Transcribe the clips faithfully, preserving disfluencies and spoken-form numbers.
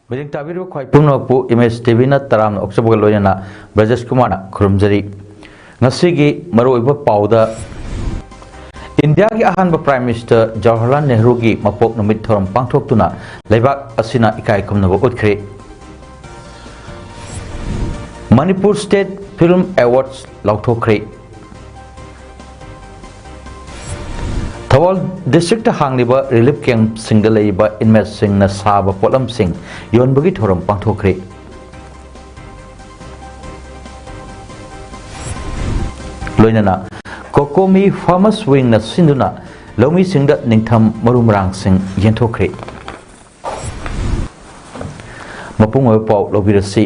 ꯃꯤꯠꯌꯦꯡ ꯇꯥꯕꯤꯔꯤꯕ ꯈ꯭ꯋꯥꯏ ꯄꯨꯝꯅꯃꯛꯄꯨ ꯏꯃꯦꯖ ꯇꯤ ꯚꯤꯅ ꯇꯔꯥꯝꯅ ꯑꯣꯛꯆꯕꯒ ꯂꯣꯏꯅꯅ ꯕ꯭ꯔꯖꯦꯁ ꯀꯨꯃꯥꯔꯅ ꯈꯨꯔꯨꯝꯖꯔꯤ꯫ ꯉꯁꯤꯒꯤ ꯃꯔꯨꯑꯣꯏꯕ ꯄꯥꯎꯗ, ꯏꯟꯗꯤꯌꯥꯒꯤ ꯑꯍꯥꯟꯕ ꯄ꯭ꯔꯥꯏꯝ ꯃꯤꯅꯤꯁꯇꯔ ꯖꯋꯥꯍꯔꯂꯥꯜ ꯅꯦꯍꯔꯨꯒꯤ ꯃꯄꯣꯛ ꯅꯨꯃꯤꯠ ꯊꯧꯔꯝ ꯄꯥꯡꯊꯣꯛꯇꯨꯅ ꯂꯩꯕꯥꯛ ꯑꯁꯤꯅ ꯏꯀꯥꯏ ꯈꯨꯝꯅꯕ ꯎꯠꯈ꯭ꯔꯦ꯫ ꯃꯅꯤꯄꯨꯔ ꯁ꯭ꯇꯦꯠ ꯐꯤꯜꯝ ꯑꯦꯋꯥꯔꯗꯁ ꯂꯥꯎꯊꯣꯛꯈ꯭ꯔꯦ꯫ ꯊꯧꯕꯥꯜ ꯗꯤꯁꯇ꯭ꯔꯤꯛꯇ ꯍꯥꯡꯂꯤꯕ ꯔꯤꯂꯤꯐ ꯀꯦꯝꯞꯁꯤꯡꯗ ꯂꯩꯔꯤꯕ ꯏꯟꯃꯦꯠꯁꯤꯡꯅ ꯁꯥꯕ ꯄꯣꯠꯂꯝꯁꯤꯡ ꯌꯣꯟꯕꯒꯤ ꯊꯧꯔꯝ ꯄꯥꯡꯊꯣꯛꯈ꯭ꯔꯦ꯫ ꯂꯣꯏꯅꯅ ꯀꯣꯀꯣꯃꯤ ꯐꯥꯔꯃꯔꯁ ꯋꯤꯡꯅ ꯁꯤꯟꯗꯨꯅ ꯂꯧꯃꯤꯁꯤꯡꯗ ꯅꯤꯡꯊꯝ ꯃꯔꯨ ꯃꯔꯥꯡꯁꯤꯡ ꯌꯦꯟꯊꯣꯛꯈ꯭ꯔꯦ꯫ ꯃꯄꯨꯡ ꯑꯣꯏꯕ ꯄꯥꯎ ꯂꯧꯕꯤꯔꯁꯤ꯫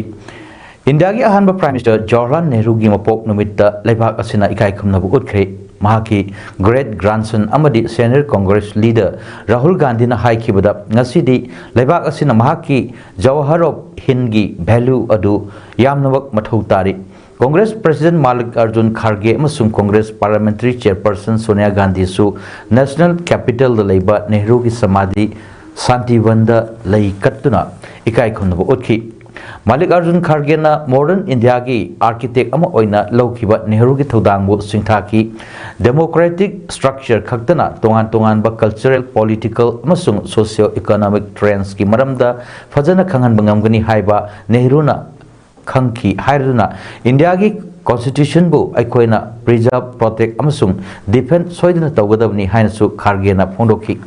ꯏꯟꯗꯤꯌꯥꯒꯤ ꯑꯍꯥꯟꯕ ꯄ꯭ꯔꯥꯏꯝ ꯃꯤꯅꯤꯁꯇꯔ ꯖꯋꯥꯍꯔꯂꯥꯜ ꯅꯦꯍꯔꯨꯒꯤ ꯃꯄꯣꯛ ꯅꯨꯃꯤꯠꯇ ꯂꯩꯕꯥꯛ ꯑꯁꯤꯅ ꯏꯀꯥꯏ ꯈꯨꯝꯅꯕ ꯎꯠꯈ꯭ꯔꯦ꯫ ꯃꯍꯥꯛꯀꯤ ꯒ꯭ꯔꯦꯠ ꯒ꯭ꯔꯥꯟꯁꯟ ꯑꯃꯗꯤ ꯁꯦꯅꯤꯌꯔ ꯀꯣꯡꯒ꯭ꯔꯦꯁ ꯂꯤꯗꯔ ꯔꯥꯍꯨꯜ ꯒꯥꯟꯙꯤꯅ ꯍꯥꯏꯈꯤꯕꯗ, ꯉꯁꯤꯗꯤ ꯂꯩꯕꯥꯛ ꯑꯁꯤꯅ ꯃꯍꯥꯛꯀꯤ ꯖꯋꯥꯍꯔ ꯑꯣꯐ ꯍꯤꯟꯗꯒꯤ ꯚꯦꯂ꯭ꯌꯨ ꯑꯗꯨ ꯌꯥꯝꯅꯃꯛ ꯃꯊꯧ ꯇꯥꯔꯤ꯫ ꯀꯣꯡꯒ꯭ꯔꯦꯁ ꯄ꯭ꯔꯁꯤꯗꯦꯟꯠ ꯃꯥꯜꯂꯤꯛ ꯑꯔꯖꯨꯟ ꯈꯥꯔꯒꯦ ꯑꯃꯁꯨꯡ ꯀꯣꯡꯒ꯭ꯔꯦꯁ ꯄꯥꯔꯂꯤꯌꯥꯃꯦꯟꯇꯔꯤ ꯆꯦꯌꯔꯄꯔꯁꯟ ꯁꯣꯅꯤꯌꯥ ꯒꯥꯟꯙꯤꯁꯨ ꯅꯦꯁꯅꯦꯜ ꯀꯦꯄꯤꯇꯜꯗ ꯂꯩꯕ ꯅꯦꯍꯔꯨꯒꯤ ꯁꯃꯥꯙꯤ ꯁꯥꯟꯇꯤꯕꯟꯗ ꯂꯩ ꯀꯠꯇꯨꯅ ꯏꯀꯥꯏ ꯈꯨꯝꯅꯕ ꯎꯠꯈꯤ꯫ ꯃꯥꯜꯂꯤꯛ ꯑꯔꯖꯨꯟ ꯈꯥꯔꯒꯦꯅ ꯃꯣꯗꯔꯟ ꯏꯟꯗꯤꯌꯥꯒꯤ ꯑꯥꯔꯀꯤꯇꯦꯛ ꯑꯃ ꯑꯣꯏꯅ ꯂꯧꯈꯤꯕ ꯅꯦꯍꯔꯨꯒꯤ ꯊꯧꯗꯥꯡꯕꯨ ꯁꯤꯡꯊꯥꯈꯤ꯫ ꯗꯦꯃꯣꯀ꯭ꯔꯦꯇꯤꯛ ꯁ꯭ꯇ꯭ꯔꯛꯆꯔ ꯈꯛꯇꯅ ꯇꯣꯉꯥꯟ ꯇꯣꯉꯥꯟꯕ ꯀꯜꯆꯔꯦꯜ, ꯄꯣꯂꯤꯇꯤꯀꯦꯜ ꯑꯃꯁꯨꯡ ꯁꯣꯁꯤꯌꯣ ꯏꯀꯣꯅꯣꯃꯤꯛ ꯇ꯭ꯔꯦꯟꯁꯀꯤ ꯃꯔꯝꯗ ꯐꯖꯅ ꯈꯪꯍꯟꯕ ꯉꯝꯒꯅꯤ ꯍꯥꯏꯕ ꯅꯦꯍꯔꯨꯅ ꯈꯪꯈꯤ ꯍꯥꯏꯗꯨꯅ ꯏꯟꯗꯤꯌꯥꯒꯤ ꯀꯣꯟꯁꯇꯤꯇ꯭ꯌꯨꯁꯟꯕꯨ ꯑꯩꯈꯣꯏꯅ ꯄ꯭ꯔꯤꯖꯥꯔꯚ, ꯄ꯭ꯔꯣꯇꯦꯛ ꯑꯃꯁꯨꯡ ꯗꯤꯐꯦꯟꯁ ꯁꯣꯏꯗꯅ ꯇꯧꯒꯗꯕꯅꯤ ꯍꯥꯏꯅꯁꯨ ꯈꯥꯔꯒꯦꯅ ꯐꯣꯡꯗꯣꯛꯈꯤ꯫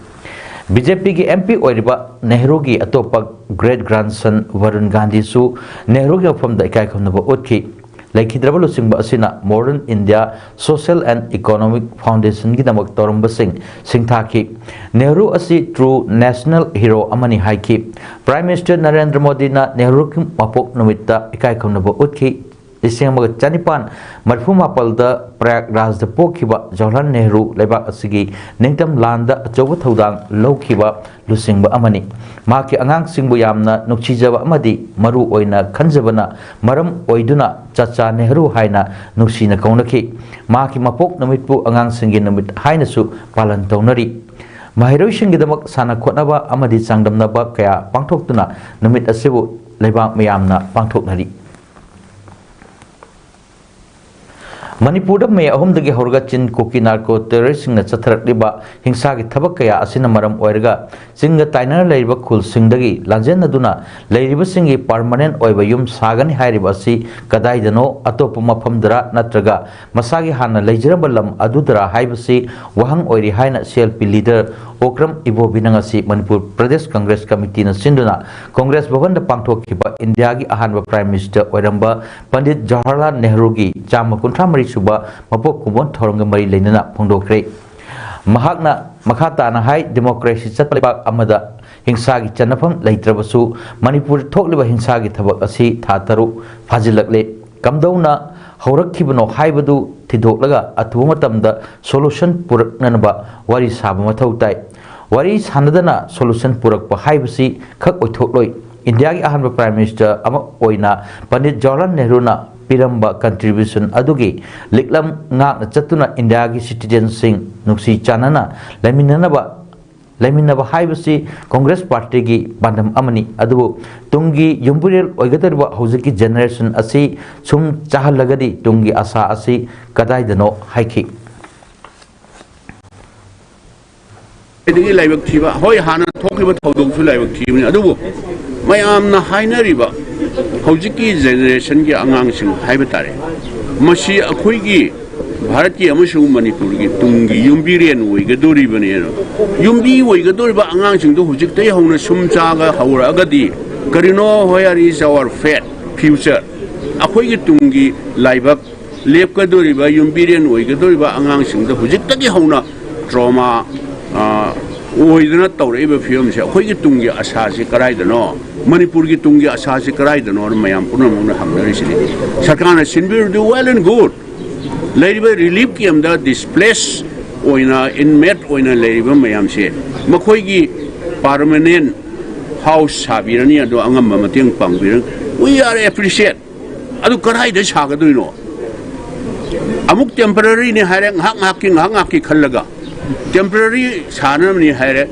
ꯕꯤ ꯖꯦ ꯄꯤꯒꯤ ꯑꯦꯝ ꯄꯤ ꯑꯣꯏꯔꯤꯕ ꯅꯦꯍꯔꯨꯒꯤ ꯑꯇꯣꯞꯄ ꯒ꯭ꯔꯦꯠ ꯒ꯭ꯔꯥꯟꯁꯟ ꯋꯥꯔꯨꯟ ꯒꯥꯟꯙꯤꯁꯨ ꯅꯦꯍꯔꯨꯒꯤ ꯃꯐꯝꯗ ꯏꯀꯥꯏ ꯈꯨꯝꯅꯕ ꯎꯠꯈꯤ꯫ ꯂꯩꯈꯤꯗ꯭ꯔꯕ ꯂꯨꯆꯤꯡꯕ ꯑꯁꯤꯅ Modern India Social and Economic Foundationꯒꯤꯗꯃꯛ ꯇꯧꯔꯝꯕꯁꯤꯡ ꯁꯤꯡꯊꯥꯈꯤ꯫ Nehru ꯑꯁꯤ true national hero ꯑꯃꯅꯤ ꯍꯥꯏꯈꯤ꯫ Prime Minister ꯅꯔꯦꯟꯗ꯭ꯔ ꯃꯣꯗꯤꯅ ꯅꯦꯍꯔꯨꯒꯤ ꯃꯄꯣꯛ ꯅꯨꯃꯤꯠꯇ ꯏꯀꯥꯏ ꯈꯨꯝꯅꯕ ꯎꯠꯈꯤ꯫ ꯂꯤꯁꯤꯡ ꯑꯃꯒ ꯆꯅꯤꯄꯥꯟ ꯃꯔꯤꯐꯨ ꯃꯥꯄꯜꯗ ꯄ꯭ꯔꯌꯥꯒꯔꯥꯖꯇ ꯄꯣꯛꯈꯤꯕ ꯖꯋꯥꯍꯔꯂꯥꯜ ꯅꯦꯍꯔꯨ ꯂꯩꯕꯥꯛ ꯑꯁꯤꯒꯤ ꯅꯤꯡꯇꯝ ꯂꯥꯟꯗ ꯑꯆꯧꯕ ꯊꯧꯗꯥꯡ ꯂꯧꯈꯤꯕ ꯂꯨꯆꯤꯡꯕ ꯑꯃꯅꯤ꯫ ꯃꯍꯥꯛꯀꯤ ꯑꯉꯥꯡꯁꯤꯡꯕꯨ ꯌꯥꯝꯅ ꯅꯨꯡꯁꯤꯖꯕ ꯑꯃꯗꯤ ꯃꯔꯨ ꯑꯣꯏꯅ ꯈꯟꯖꯕꯅ ꯃꯔꯝ ꯑꯣꯏꯗꯨꯅ ꯆꯥꯆꯥ ꯅꯦꯍꯔꯨ ꯍꯥꯏꯅ ꯅꯨꯡꯁꯤꯅ ꯀꯧꯅꯈꯤ꯫ ꯃꯍꯥꯛꯀꯤ ꯃꯄꯣꯛ ꯅꯨꯃꯤꯠꯄꯨ ꯑꯉꯥꯡꯁꯤꯡꯒꯤ ꯅꯨꯃꯤꯠ ꯍꯥꯏꯅꯁꯨ ꯄꯥꯂꯟ ꯇꯧꯅꯔꯤ꯫ ꯃꯍꯩꯔꯣꯏꯁꯤꯡꯒꯤꯗꯃꯛ ꯁꯥꯟꯅ ꯈꯣꯠꯅꯕ ꯑꯃꯗꯤ ꯆꯥꯡꯗꯝꯅꯕ ꯀꯌꯥ ꯄꯥꯡꯊꯣꯛꯇꯨꯅ ꯅꯨꯃꯤꯠ ꯑꯁꯤꯕꯨ ꯂꯩꯕꯥꯛ ꯃꯤꯌꯥꯝꯅ ꯄꯥꯡꯊꯣꯛꯅꯔꯤ꯫ ꯃꯅꯤꯄꯨꯔꯗ ꯃꯦ ꯑꯍꯨꯝꯗꯒꯤ ꯍꯧꯔꯒ ꯆꯤꯟ ꯀꯨꯀꯤ ꯅꯥꯔꯀꯣ ꯇꯦꯔꯣꯔꯤꯁꯁꯤꯡꯅ ꯆꯠꯊꯔꯛꯂꯤꯕ ꯍꯤꯡꯁꯥꯒꯤ ꯊꯕꯛ ꯀꯌꯥ ꯑꯁꯤꯅ ꯃꯔꯝ ꯑꯣꯏꯔꯒ ꯆꯤꯡꯒ ꯇꯥꯏꯅꯅ ꯂꯩꯔꯤꯕ ꯈꯨꯜꯁꯤꯡꯗꯒꯤ ꯂꯥꯟꯖꯦꯟꯅꯗꯨꯅ ꯂꯩꯔꯤꯕꯁꯤꯡꯒꯤ permanent ꯑꯣꯏꯕ ꯌꯨꯝ ꯁꯥꯒꯅꯤ ꯍꯥꯏꯔꯤꯕ ꯑꯁꯤ ꯀꯗꯥꯏꯗꯅꯣ, ꯑꯇꯣꯞꯄ ꯃꯐꯝꯗꯔ ꯅꯠꯇ꯭ꯔꯒ ꯃꯁꯥꯒꯤ ꯍꯥꯟꯅ ꯂꯩꯖꯔꯝꯕ ꯂꯝ ꯑꯗꯨꯗꯔ ꯍꯥꯏꯕꯁꯤ ꯋꯥꯍꯪ ꯑꯣꯏꯔꯤ ꯍꯥꯏꯅ C L P leader Okram ꯏꯕꯣꯕꯤꯅ ꯉꯁꯤ ꯃꯅꯤꯄꯨꯔ ꯄ꯭ꯔꯗꯦꯁ ꯀꯪꯒ꯭ꯔꯦꯁ ꯀꯃꯤꯇꯤꯅ ꯁꯤꯟꯗꯨꯅ ꯀꯪꯒ꯭ꯔꯦꯁ ꯚꯕꯟꯗ ꯄꯥꯡꯊꯣꯛꯈꯤꯕ ꯏꯟꯗꯤꯌꯥꯒꯤ ꯑꯍꯥꯟꯕ Prime Minister ꯑꯣꯏꯔꯝꯕ ꯄꯟꯗꯤꯠ ꯖꯋꯥꯍꯔꯂꯥꯜ ꯅꯦꯍꯔꯨꯒꯤ ꯆꯥꯝꯃ ꯀꯨꯟꯊ꯭ꯔꯥ ꯃꯔꯤ ꯁꯨꯕ ꯃꯄꯣꯛ ꯀꯨꯝꯑꯣꯟ ꯊꯧꯔꯝꯒ ꯃꯔꯤ ꯂꯩꯅꯅ ꯐꯣꯡꯗꯣꯛꯈ꯭ꯔꯦ꯫ ꯃꯍꯥꯛꯅ ꯃꯈꯥ ꯇꯥꯅ ꯍꯥꯏ, democracy ꯆꯠꯄ ꯂꯩꯕꯥꯛ ꯑꯃꯗ ꯍꯤꯡꯁꯥꯒꯤ ꯆꯠꯅꯐꯝ ꯂꯩꯇ꯭ꯔꯕꯁꯨ ꯃꯅꯤꯄꯨꯔꯗ ꯊꯣꯛꯂꯤꯕ ꯍꯤꯡꯁꯥꯒꯤ ꯊꯕꯛ ꯑꯁꯤ ꯊꯥ ꯇꯔꯨꯛ ꯐꯥꯖꯤꯜꯂꯛꯂꯦ꯫ ꯀꯝꯗꯧꯅ ꯍꯧꯔꯛꯈꯤꯕꯅꯣ ꯍꯥꯏꯕꯗꯨ ꯊꯤꯗꯣꯛꯂꯒ ꯑꯊꯨꯕ ꯃꯇꯝꯗ solution ꯄꯨꯔꯛꯅꯅꯕ ꯋꯥꯔꯤ ꯁꯥꯕ ꯃꯊꯧ ꯇꯥꯏ꯫ ꯋꯥꯔꯤ ꯁꯥꯟꯅꯗꯅ solution ꯄꯨꯔꯛꯄ ꯍꯥꯏꯕꯁꯤ ꯈꯛ ꯑꯣꯏꯊꯣꯛꯂꯣꯏ꯫ ꯏꯟꯗꯤꯌꯥꯒꯤ ꯑꯍꯥꯟꯕ Prime Minister ꯑꯃ ꯑꯣꯏꯅ ꯄꯟꯗꯤꯠ ꯖꯋꯥꯍꯔꯂꯥꯜ ꯅꯦꯍꯔꯨꯅ ꯄꯤꯔꯝꯕ contribution ꯑꯗꯨꯒꯤ ꯂꯤꯛꯂꯝ ꯉꯥꯛꯅ ꯆꯠꯇꯨꯅ ꯏꯟꯗꯤꯌꯥꯒꯤ citizenꯁꯤꯡ ꯅꯨꯡꯁꯤ ꯆꯥꯟꯅꯅ ꯂꯩꯃꯤꯟꯅꯅꯕ, ꯂꯩꯃꯤꯟꯅꯕ ꯍꯥꯏꯕꯁꯤ ꯀꯪꯒ꯭ꯔꯦꯁ ꯄꯥꯔꯇꯤꯒꯤ ꯄꯥꯟꯗꯝ ꯑꯃꯅꯤ꯫ ꯑꯗꯨꯕꯨ ꯇꯨꯡꯒꯤ ꯌꯨꯝꯕꯤꯔꯦꯜ ꯑꯣꯏꯒꯗꯧꯔꯤꯕ ꯍꯧꯖꯤꯛꯀꯤ generationꯁꯤꯡ ꯑꯁꯤ ꯁꯨꯝ ꯆꯥꯍꯜꯂꯒꯗꯤ ꯇꯨꯡꯒꯤ ꯑꯁꯥ ꯑꯁꯤ ꯀꯗꯥꯏꯗꯅꯣ ꯍꯥꯏꯈꯤ꯫ ꯑꯗꯒꯤ ꯂꯥꯏꯕꯛ ꯊꯤꯕ, ꯍꯣꯏ, ꯍꯥꯟꯅ ꯊꯣꯛꯈꯤꯕ ꯊꯧꯗꯣꯛꯁꯨ ꯂꯥꯏꯕꯛ ꯊꯤꯕꯅꯤ, ꯑꯗꯨꯕꯨ ꯃꯌꯥꯝꯅ ꯍꯥꯏꯅꯔꯤꯕ ꯍꯧꯖꯤꯛꯀꯤ generationꯒꯤ ꯑꯉꯥꯡꯁꯤꯡ ꯍꯥꯏꯕ ꯇꯥꯔꯦ, ꯃꯁꯤ ꯑꯩꯈꯣꯏꯒꯤ ꯚꯥꯔꯠꯀꯤ ꯑꯃꯁꯨꯡ ꯃꯅꯤꯄꯨꯔꯒꯤ ꯇꯨꯡꯒꯤ ꯌꯨꯝꯕꯤꯔꯦꯟ ꯑꯣꯏꯒꯗꯣꯔꯤꯕꯅꯦꯅ꯫ ꯌꯨꯝꯕꯤ ꯑꯣꯏꯒꯗꯧꯔꯤꯕ ꯑꯉꯥꯡꯁꯤꯡꯗꯣ ꯍꯧꯖꯤꯛꯇꯒꯤ ꯍꯧꯅ ꯁꯨꯝ ꯆꯥꯒ ꯍꯧꯔꯛꯑꯒꯗꯤ ꯀꯔꯤꯅꯣ, where is our fate, future? ꯑꯩꯈꯣꯏꯒꯤ ꯇꯨꯡꯒꯤ ꯂꯥꯏꯕꯛ ꯂꯦꯞꯀꯗꯧꯔꯤꯕ, ꯌꯨꯝꯕꯤꯔꯦꯟ ꯑꯣꯏꯒꯗꯧꯔꯤꯕ ꯑꯉꯥꯡꯁꯤꯡꯗ ꯍꯧꯖꯤꯛꯇꯒꯤ ꯍꯧꯅ trauma, ꯑ, ꯑꯣꯏꯗꯅ ꯇꯧꯔꯛꯏꯕ ꯐꯤꯕꯝꯁꯦ, ꯑꯩꯈꯣꯏꯒꯤ ꯇꯨꯡꯒꯤ ꯑꯁꯥꯁꯤ ꯀꯗꯥꯏꯗꯅꯣ, ꯃꯅꯤꯄꯨꯔꯒꯤ ꯇꯨꯡꯒꯤ ꯑꯁꯥꯁꯤ ꯀꯗꯥꯏꯗꯅꯣꯅ ꯃꯌꯥꯝ ꯄꯨꯝꯅꯃꯛꯅ ꯍꯪꯅꯔꯤꯁꯤꯅꯤ꯫ ꯁꯔꯀꯥꯔꯅ ꯁꯤꯟꯕꯤꯔꯗꯤ well and good꯫ ꯂꯩꯔꯤꯕ relief camp ꯇ displace ꯑꯣꯏꯅ, inmate ꯑꯣꯏꯅ ꯂꯩꯔꯤꯕ ꯃꯌꯥꯝꯁꯦ, ꯃꯈꯣꯏꯒꯤ permanent house ꯁꯥꯕꯤꯔꯅꯤ, ꯑꯗꯣ ꯑꯉꯝꯕ ꯃꯇꯦꯡ ꯄꯥꯡꯕꯤꯔꯅꯤ꯫ We are appreciate꯫ ꯑꯗꯨ ꯀꯗꯥꯏꯗ ꯁꯥꯒꯗꯣꯏꯅꯣ? ꯑꯃꯨꯛ temporary ꯅꯤ ꯍꯥꯏꯔꯦ, ꯉꯥꯏꯍꯥꯛ ꯉꯥꯏꯍꯥꯛꯀꯤ, ꯉꯥꯏꯍꯥꯛ ꯉꯥꯏꯍꯥꯛꯀꯤ ꯈꯜꯂꯒ temporary ꯁꯥꯅꯕꯅꯤ ꯍꯥꯏꯔꯦ,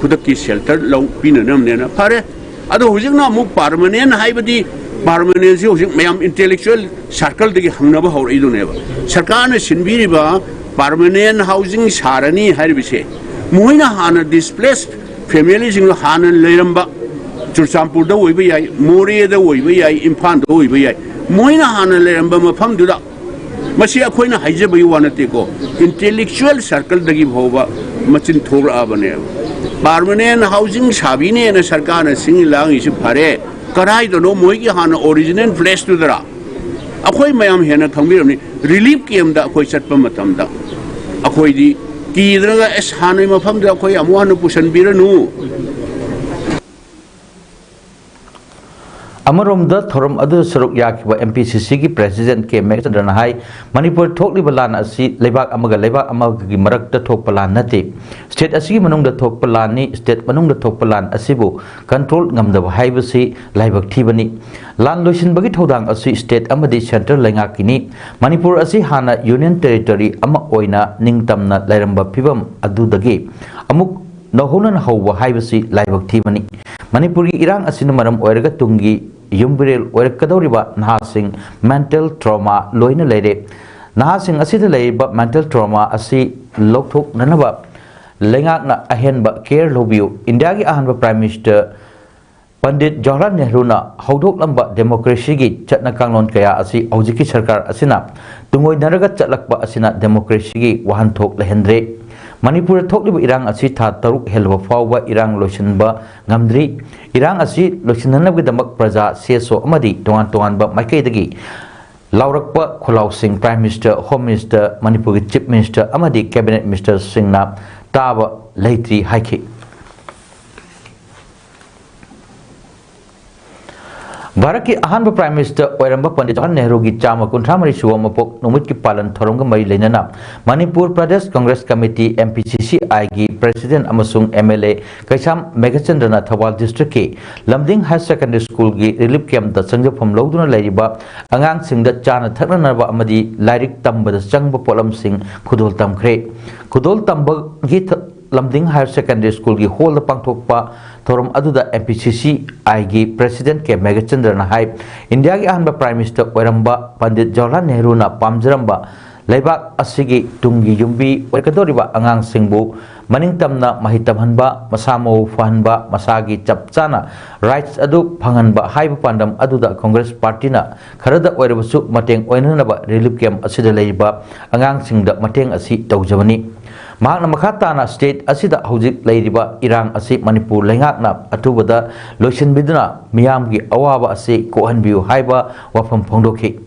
ꯈꯨꯗꯛꯀꯤ shelter ꯂꯧ ꯄꯤꯅꯅꯕꯅꯦꯅ꯫ ꯐꯔꯦ, ꯑꯗꯣ ꯍꯧꯖꯤꯛꯅ ꯑꯃꯨꯛ permanent ꯍꯥꯏꯕꯗꯤ, permanent ꯁꯤ ꯍꯧꯖꯤꯛ ꯃꯌꯥꯝ intellectual circle ꯗꯒꯤ ꯍꯪꯅꯕ ꯍꯧꯔꯛꯏꯗꯨꯅꯦꯕ꯫ ꯁꯔꯀꯥꯔꯅ ꯁꯤꯟꯕꯤꯔꯤꯕ permanent housing ꯁꯥꯔꯅꯤ ꯍꯥꯏꯔꯤꯕꯁꯦ, ꯃꯈꯣꯏꯅ ꯍꯥꯟꯅ displaced family ꯁꯤꯡꯗꯣ ꯍꯥꯟꯅ ꯂꯩꯔꯝꯕ ꯆꯨꯔꯆꯥꯟꯄꯨꯔꯗ ꯑꯣꯏꯕ ꯌꯥꯏ, ꯃꯣꯔꯦꯗ ꯑꯣꯏꯕ ꯌꯥꯏ, ꯏꯝꯐꯥꯜꯗ ꯑꯣꯏꯕ ꯌꯥꯏ, ꯃꯣꯏꯅ ꯍꯥꯟꯅ ꯂꯩꯔꯝꯕ ꯃꯐꯝꯗꯨꯗ, ꯃꯁꯤ ꯑꯩꯈꯣꯏꯅ ꯍꯥꯏꯖꯕꯒꯤ ꯋꯥ ꯅꯠꯇꯦꯀꯣ, intellectual circle ꯗꯒꯤ ꯐꯥꯎꯕ ꯃꯆꯤꯟ ꯊꯣꯛꯂꯛꯑꯕꯅꯦꯕ꯫ Permanent housing ꯁꯥꯕꯤꯅꯦꯅ ꯁꯔꯀꯥꯔꯅ ꯁꯤꯡ ꯂꯥꯡꯉꯤꯁꯤ ꯐꯔꯦ, ꯀꯗꯥꯏꯗꯅꯣ ꯃꯣꯏꯒꯤ ꯍꯥꯟꯅ original place ꯇꯨꯗꯔꯥ? ꯑꯩꯈꯣꯏ ꯃꯌꯥꯝ ꯍꯦꯟꯅ ꯈꯪꯕꯤꯔꯝꯅꯤ, relief camp ꯇ ꯑꯩꯈꯣꯏ ꯆꯠꯄ ꯃꯇꯝꯗ ꯑꯩꯈꯣꯏꯗꯤ ꯀꯤꯗꯅꯒ, "ꯑꯦꯁ, ꯍꯥꯟꯅꯒꯤ ꯃꯐꯝꯗ ꯑꯩꯈꯣꯏ ꯑꯃꯨꯛ ꯍꯟꯅ ꯄꯨꯁꯟꯕꯤꯔꯅꯨ"꯫ ꯑꯃꯔꯣꯝꯗ ꯊꯧꯔꯝ ꯑꯗꯨꯗ ꯁꯔꯨꯛ ꯌꯥꯈꯤꯕ M P C C ꯒꯤ president ꯀꯦ ꯃꯦꯘꯆꯟꯗ꯭ꯔꯅ ꯍꯥꯏ, ꯃꯅꯤꯄꯨꯔ ꯊꯣꯛꯂꯤꯕ ꯂꯥꯟ ꯑꯁꯤ ꯂꯩꯕꯥꯛ ꯑꯃꯒ ꯂꯩꯕꯥꯛ ꯑꯃꯒꯤ ꯃꯔꯛꯇ ꯊꯣꯛꯄ ꯂꯥꯟ ꯅꯠꯇꯦ꯫ State ꯑꯁꯤꯒꯤ ꯃꯅꯨꯡꯗ ꯊꯣꯛꯄ ꯂꯥꯟꯅꯤ꯫ State ꯃꯅꯨꯡꯗ ꯊꯣꯛꯄ ꯂꯥꯟ ꯑꯁꯤꯕꯨ control ꯉꯝꯗꯕ ꯍꯥꯏꯕꯁꯤ ꯂꯥꯏꯕꯛ ꯊꯤꯕꯅꯤ꯫ ꯂꯥꯟ ꯂꯣꯏꯁꯤꯟꯕꯒꯤ ꯊꯧꯗꯥꯡ ꯑꯁꯤ state ꯑꯃꯗꯤ central ꯂꯩꯉꯥꯛꯀꯤꯅꯤ꯫ ꯃꯅꯤꯄꯨꯔ ꯑꯁꯤ ꯍꯥꯟꯅ union territory ꯑꯃ ꯑꯣꯏꯅ ꯅꯤꯡꯇꯝꯅ ꯂꯩꯔꯝꯕ ꯐꯤꯕꯝ ꯑꯗꯨꯗꯒꯤ ꯑꯃꯨꯛ ꯅꯧꯍꯧꯅꯅ ꯍꯧꯕ ꯍꯥꯏꯕꯁꯤ ꯂꯥꯏꯕꯛ ꯊꯤꯕꯅꯤ꯫ ꯃꯅꯤꯄꯨꯔꯒꯤ ꯏꯔꯥꯡ ꯑꯁꯤꯅ ꯃꯔꯝ ꯑꯣꯏꯔꯒ ꯇꯨꯡꯒꯤ ꯌꯨꯝꯕꯤꯔꯦꯜ ꯑꯣꯏꯔꯛꯀꯗꯧꯔꯤꯕ ꯅꯍꯥꯁꯤꯡ mental trauma ꯂꯣꯏꯅ ꯂꯩꯔꯦ꯫ ꯅꯍꯥꯁꯤꯡ ꯑꯁꯤꯗ ꯂꯩꯔꯤꯕ mental trauma ꯑꯁꯤ ꯂꯧꯊꯣꯛꯅꯅꯕ ꯂꯩꯉꯥꯛꯅ ꯑꯍꯦꯟꯕ care ꯂꯧꯕꯤꯌꯨ꯫ ꯏꯟꯗꯤꯌꯥꯒꯤ ꯑꯍꯥꯟꯕ Prime Minister Pandit Jawaharlal ꯅꯦꯍꯔꯨꯅ ꯍꯧꯗꯣꯛꯂꯝꯕ democracy ꯒꯤ ꯆꯠꯅ ꯀꯥꯡꯂꯣꯟ ꯀꯌꯥ ꯑꯁꯤ ꯍꯧꯖꯤꯛꯀꯤ ꯁꯔꯀꯥꯔ ꯑꯁꯤꯅ ꯇꯨꯡꯑꯣꯏꯅꯔꯒ ꯆꯠꯂꯛꯄ ꯑꯁꯤꯅ democracy ꯒꯤ ꯋꯥꯍꯟꯊꯣꯛ ꯂꯩꯍꯟꯗ꯭ꯔꯦ꯫ ꯃꯅꯤꯄꯨꯔꯗ ꯊꯣꯛꯂꯤꯕ ꯏꯔꯥꯡ ꯑꯁꯤ ꯊꯥ ꯇꯔꯨꯛ ꯍꯦꯜꯂꯕ ꯐꯥꯎꯕ ꯏꯔꯥꯡ ꯂꯣꯏꯁꯤꯟꯕ ꯉꯝꯗ꯭ꯔꯤ꯫ ꯏꯔꯥꯡ ꯑꯁꯤ ꯂꯣꯏꯁꯤꯟꯅꯅꯕꯒꯤꯗꯃꯛ ꯄ꯭ꯔꯖꯥ, ꯁꯤ ꯑꯦꯁ ꯑꯣ ꯑꯃꯗꯤ ꯇꯣꯉꯥꯟ ꯇꯣꯉꯥꯟꯕ ꯃꯥꯏꯀꯩꯗꯒꯤ ꯂꯥꯎꯔꯛꯄ ꯈꯣꯜꯂꯥꯎꯁꯤꯡ Prime Minister, Home Minister, ꯃꯅꯤꯄꯨꯔꯒꯤ Chief Minister ꯑꯃꯗꯤ Cabinet Ministerꯁꯤꯡꯅ ꯇꯥꯕ ꯂꯩꯇ꯭ꯔꯤ ꯍꯥꯏꯈꯤ꯫ ꯚꯥꯔꯠꯀꯤ ꯑꯍꯥꯟꯕ Prime Minister ꯑꯣꯏꯔꯝꯕ ꯄꯟꯗꯤꯠ ꯖꯋꯥꯍꯔ ꯅꯦꯍꯔꯨꯒꯤ ꯆꯥꯝꯃ ꯀꯨꯟꯊ꯭ꯔꯥ ꯃꯔꯤ ꯁꯨꯕ ꯃꯄꯣꯛ ꯅꯨꯃꯤꯠꯀꯤ ꯄꯥꯂꯟ ꯊꯧꯔꯝꯒ ꯃꯔꯤ ꯂꯩꯅꯅ Manipur Pradesh congress committee, M P C C Iꯒꯤ President ꯑꯃꯁꯨꯡ M L A ꯀꯩꯁꯥꯝ ꯃꯦꯘꯆꯟꯗ꯭ꯔꯅ ꯊꯧꯕꯥꯜ Districtꯀꯤ ꯂꯝꯗꯤꯡ Higher Secondary Schoolꯒꯤ relief campꯇ ꯆꯪꯖꯐꯝ ꯂꯧꯗꯨꯅ ꯂꯩꯔꯤꯕ ꯑꯉꯥꯡꯁꯤꯡꯗ ꯆꯥꯅ ꯊꯛꯅꯅꯕ ꯑꯃꯗꯤ ꯂꯥꯏꯔꯤꯛ ꯇꯝꯕꯗ ꯆꯪꯕ ꯄꯣꯠꯂꯝꯁꯤꯡ ꯈꯨꯗꯣꯜ ꯇꯝꯈ꯭ꯔꯦ꯫ ꯈꯨꯗꯣꯜ ꯇꯝꯕꯒꯤ ꯊ-, ꯂꯝꯗꯤꯡ Higher Secondary Schoolꯒꯤ hallꯗ ꯄꯥꯡꯊꯣꯛꯄ ꯊꯧꯔꯝ ꯑꯗꯨꯗ M P C C Iꯒꯤ President K ꯃꯦꯘꯆꯟꯗ꯭ꯔꯅ ꯍꯥꯏ, ꯏꯟꯗꯤꯌꯥꯒꯤ ꯑꯍꯥꯟꯕ Prime Minister ꯑꯣꯏꯔꯝꯕ ꯄꯟꯗꯤꯠ ꯖꯋꯥꯍꯔꯂꯥꯜ ꯅꯦꯍꯔꯨꯅ ꯄꯥꯝꯖꯔꯝꯕ ꯂꯩꯕꯥꯛ ꯑꯁꯤꯒꯤ ꯇꯨꯡꯒꯤ ꯌꯨꯝꯕꯤ ꯑꯣꯏꯔꯛꯀꯗꯧꯔꯤꯕ ꯑꯉꯥꯡꯁꯤꯡꯕꯨ ꯃꯅꯤꯡꯇꯝꯅ ꯃꯍꯩ ꯇꯝꯍꯟꯕ, ꯃꯁꯥ ꯃꯎ ꯐꯍꯟꯕ, ꯃꯁꯥꯒꯤ ꯆꯞ ꯆꯥꯅ rights ꯑꯗꯨ ꯐꯪꯍꯟꯕ ꯍꯥꯏꯕ ꯄꯥꯟꯗꯝ ꯑꯗꯨꯗ ꯀꯪꯒ꯭ꯔꯦꯁ ꯄꯥꯔꯇꯤꯅ ꯈꯔꯗ ꯑꯣꯏꯔꯕꯁꯨ ꯃꯇꯦꯡ ꯑꯣꯏꯅꯅꯕ relief camp ꯑꯁꯤꯗ ꯂꯩꯔꯤꯕ ꯑꯉꯥꯡꯁꯤꯡꯗ ꯃꯇꯦꯡ ꯑꯁꯤ ꯇꯧꯖꯕꯅꯤ꯫ ꯃꯍꯥꯛꯅ ꯃꯈꯥ ꯇꯥꯅ state ꯑꯁꯤꯗ ꯍꯧꯖꯤꯛ ꯂꯩꯔꯤꯕ ꯏꯔꯥꯡ ꯑꯁꯤ ꯃꯅꯤꯄꯨꯔ ꯂꯩꯉꯥꯛꯅ ꯑꯊꯨꯕꯗ ꯂꯣꯏꯁꯤꯟꯕꯤꯗꯨꯅ ꯃꯤꯌꯥꯝꯒꯤ ꯑꯋꯥꯕ ꯑꯁꯤ ꯀꯣꯛꯍꯟꯕꯤꯌꯨ ꯍꯥꯏꯕ ꯋꯥꯐꯝ ꯐꯣꯡꯗꯣꯛꯈꯤ꯫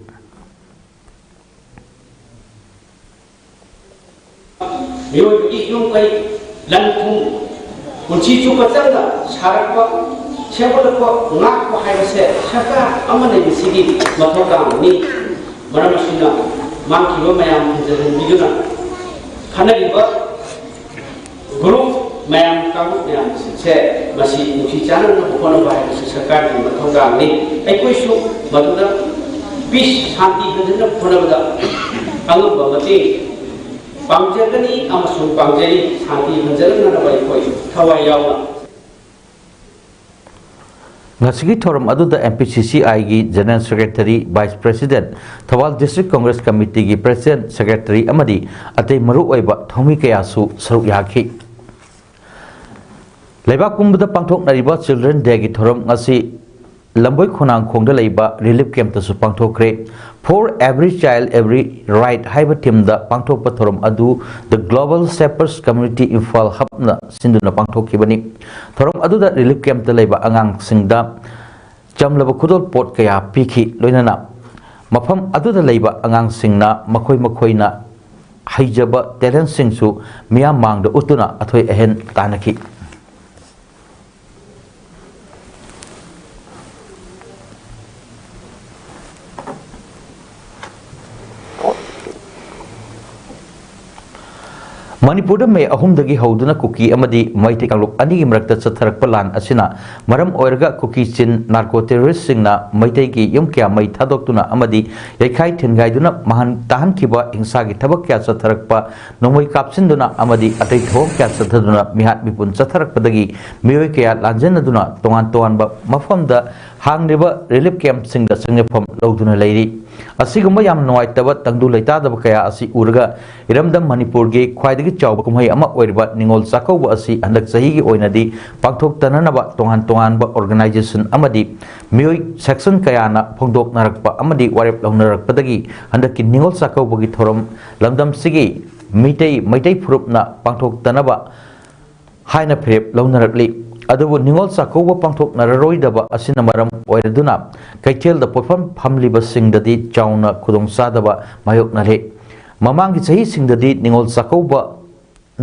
ꯃꯤꯑꯣꯏꯕꯒꯤ ꯌꯨꯝ ꯀꯩ, ꯂꯟ ꯊꯨꯝ, ꯄꯨꯟꯁꯤ ꯆꯨꯞꯄ ꯆꯪꯅ ꯁꯥꯔꯛꯄ, ꯁꯦꯝꯒꯠꯂꯛꯄ, ꯉꯥꯛꯄ ꯍꯥꯏꯕꯁꯦ ꯁꯔꯀꯥꯔ ꯑꯃ ꯂꯩꯕꯁꯤꯒꯤ ꯃꯊꯧꯗꯥꯡꯅꯤ꯫ ꯃꯔꯝ ꯑꯁꯤꯅ ꯃꯥꯡꯈꯤꯕ ꯃꯌꯥꯝ ꯍꯟꯖꯤꯟꯍꯟꯕꯤꯗꯨꯅ ꯈꯟꯅꯔꯤꯕ group ꯃꯌꯥꯝ, ꯀꯥꯡꯂꯨꯞ ꯃꯌꯥꯝꯁꯤꯡꯁꯦ ꯃꯁꯤ ꯅꯨꯡꯁꯤ ꯆꯥꯟꯅꯅꯕ ꯍꯣꯠꯅꯕ ꯍꯥꯏꯕꯁꯤ ꯁꯔꯀꯥꯔꯒꯤ ꯃꯊꯧꯗꯥꯡꯅꯤ꯫ ꯑꯩꯈꯣꯏꯁꯨ ꯃꯗꯨꯗ peace, ꯁꯥꯟꯇꯤ ꯍꯟꯖꯤꯟꯅꯕ ꯍꯣꯠꯅꯕꯗ ꯑꯉꯝꯕ ꯃꯇꯦꯡ ꯄꯥꯡꯖꯒꯅꯤ ꯑꯃꯁꯨꯡ ꯄꯥꯡꯖꯔꯤ꯫ ꯁꯥꯟꯇꯤ ꯍꯟꯖꯤꯜꯂꯛꯅꯅꯕ ꯑꯩꯈꯣꯏ ꯊꯋꯥꯏ ꯌꯥꯎꯅ꯫ ꯉꯁꯤꯒꯤ ꯊꯧꯔꯝ ꯑꯗꯨꯗ M P C C Iꯒꯤ General Secretary, Vice President, Thoubal District Congress Committeeꯒꯤ President, Secretary ꯑꯃꯗꯤ ꯑꯇꯩ ꯃꯔꯨꯑꯣꯏꯕ ꯊꯧꯃꯤ ꯀꯌꯥꯁꯨ ꯁꯔꯨꯛ ꯌꯥꯈꯤ꯫ ꯂꯩꯕꯥꯛ ꯄꯨꯝꯕꯗ ꯄꯥꯡꯊꯣꯛꯅꯔꯤꯕ Children Dayꯒꯤ ꯊꯧꯔꯝ ꯉꯁꯤ ꯂꯝꯕꯣꯏ ꯈꯣꯡꯅꯥꯡꯈꯣꯡꯗ ꯂꯩꯕ relief campꯇꯁꯨ ꯄꯥꯡꯊꯣꯛꯈ꯭ꯔꯦ꯫ For Every Child, Every Right ꯍꯥꯏꯕ ꯊꯤꯝꯗ ꯄꯥꯡꯊꯣꯛꯄ ꯊꯧꯔꯝ ꯑꯗꯨ The Global Shepherds Community Imphal ꯍꯕꯅ ꯁꯤꯟꯗꯨꯅ ꯄꯥꯡꯊꯣꯛꯈꯤꯕꯅꯤ꯫ ꯊꯧꯔꯝ ꯑꯗꯨꯗ ꯔꯤꯂꯤꯐ ꯀꯦꯝꯞꯇ ꯂꯩꯕ ꯑꯉꯥꯡꯁꯤꯡꯗ ꯆꯝꯂꯕ ꯈꯨꯗꯣꯜꯄꯣꯠ ꯀꯌꯥ ꯄꯤꯈꯤ꯫ ꯂꯣꯏꯅꯅ ꯃꯐꯝ ꯑꯗꯨꯗ ꯂꯩꯕ ꯑꯉꯥꯡꯁꯤꯡꯅ ꯃꯈꯣꯏ ꯃꯈꯣꯏꯅ ꯍꯩꯖꯕ ꯇꯦꯂꯦꯟꯁꯤꯡꯁꯨ ꯃꯤꯌꯥꯝ ꯃꯥꯡꯗ ꯎꯠꯇꯨꯅ ꯑꯊꯣꯏ ꯑꯍꯦꯟ ꯇꯥꯟꯅꯈꯤ꯫ ꯃꯅꯤꯄꯨꯔꯗ ꯃꯦ ꯑꯍꯨꯝꯗꯒꯤ ꯍꯧꯗꯨꯅ ꯀꯨꯀꯤ ꯑꯃꯗꯤ ꯃꯩꯇꯩ ꯀꯥꯡꯂꯨꯞ ꯑꯅꯤꯒꯤ ꯃꯔꯛꯇ ꯆꯠꯊꯔꯛꯄ ꯂꯥꯟ ꯑꯁꯤꯅ ꯃꯔꯝ ꯑꯣꯏꯔꯒ ꯀꯨꯀꯤ ꯆꯤꯟ ꯅꯥꯔꯀꯣ ꯇꯦꯔꯣꯔꯤꯁꯁꯤꯡꯅ ꯃꯩꯇꯩꯒꯤ ꯌꯨꯝ ꯀꯌꯥ ꯃꯩ ꯊꯥꯗꯣꯛꯇꯨꯅ ꯑꯃꯗꯤ ꯌꯩꯈꯥꯏ ꯊꯤꯟꯒꯥꯏꯗꯨꯅ ꯃꯥꯡꯍꯟ ꯇꯥꯍꯟꯈꯤꯕ ꯍꯤꯡꯁꯥꯒꯤ ꯊꯕꯛ ꯀꯌꯥ ꯆꯠꯊꯔꯛꯄ, ꯅꯣꯡꯃꯩ ꯀꯥꯞꯁꯤꯟꯗꯨꯅ ꯑꯃꯗꯤ ꯑꯇꯩ ꯊꯧꯑꯣꯡ ꯀꯌꯥ ꯆꯠꯊꯗꯨꯅ ꯃꯤꯍꯥꯠ ꯃꯤꯄꯨꯟ ꯆꯠꯊꯔꯛꯄꯗꯒꯤ ꯃꯤꯑꯣꯏ ꯀꯌꯥ ꯂꯥꯟꯖꯦꯟꯅꯗꯨꯅ ꯇꯣꯉꯥꯟ ꯇꯣꯉꯥꯟꯕ ꯃꯐꯝꯗ ꯍꯥꯡꯂꯤꯕ ꯔꯤꯂꯤꯐ ꯀꯦꯝꯞꯁꯤꯡꯗ ꯆꯪꯖꯐꯝ ꯂꯧꯗꯨꯅ ꯂꯩꯔꯤ꯫ ꯑꯁꯤꯒꯨꯝꯕ ꯌꯥꯝꯅ ꯅꯨꯡꯉꯥꯏꯇꯕ ꯇꯪꯗꯨ ꯂꯩꯇꯥꯗꯕ ꯀꯌꯥ ꯑꯁꯤ ꯎꯔꯒ ꯏꯔꯝꯗꯝ ꯃꯅꯤꯄꯨꯔꯒꯤ ꯈ꯭ꯋꯥꯏꯗꯒꯤ ꯆꯥꯎꯕ ꯀꯨꯝꯍꯩ ꯑꯃ ꯑꯣꯏꯔꯤꯕ ꯅꯤꯉꯣꯜ ꯆꯥꯛꯀꯧꯕ ꯑꯁꯤ ꯍꯟꯗꯛ ꯆꯍꯤꯒꯤ ꯑꯣꯏꯅꯗꯤ ꯄꯥꯡꯊꯣꯛꯇꯅꯅꯕ ꯇꯣꯉꯥꯟ ꯇꯣꯉꯥꯟꯕ ꯑꯣꯔꯒꯅꯥꯏꯖꯦꯁꯟ ꯑꯃꯗꯤ ꯃꯤꯑꯣꯏ ꯁꯦꯛꯁꯟ ꯀꯌꯥꯅ ꯐꯣꯡꯗꯣꯛꯅꯔꯛꯄ ꯑꯃꯗꯤ ꯋꯥꯔꯦꯞ ꯂꯧꯅꯔꯛꯄꯗꯒꯤ ꯍꯟꯗꯛꯀꯤ ꯅꯤꯉꯣꯜ ꯆꯥꯛꯀꯧꯕꯒꯤ ꯊꯧꯔꯝ ꯂꯝꯗꯝꯁꯤꯒꯤ ꯃꯤꯇꯩ, ꯃꯩꯇꯩ ꯐꯨꯔꯨꯞꯅ ꯄꯥꯡꯊꯣꯛꯇꯅꯕ ꯍꯥꯏꯅ ꯐꯤꯔꯦꯞ ꯂꯧꯅꯔꯛꯂꯤ꯫ ꯑꯗꯨꯕꯨ ꯅꯤꯉꯣꯜ ꯆꯥꯛꯀꯧꯕ ꯄꯥꯡꯊꯣꯛꯅꯔꯔꯣꯏꯗꯕ ꯑꯁꯤꯅ ꯃꯔꯝ ꯑꯣꯏꯔꯗꯨꯅ ꯀꯩꯊꯦꯜꯗ ꯄꯣꯠꯐꯝ ꯐꯝꯂꯤꯕꯁꯤꯡꯗꯗꯤ ꯆꯥꯎꯅ ꯈꯨꯗꯣꯡꯆꯥꯗꯕ ꯃꯥꯌꯣꯛꯅꯔꯦ꯫ ꯃꯃꯥꯡꯒꯤ ꯆꯍꯤꯁꯤꯡꯗꯗꯤ ꯅꯤꯉꯣꯜ ꯆꯥꯛꯀꯧꯕ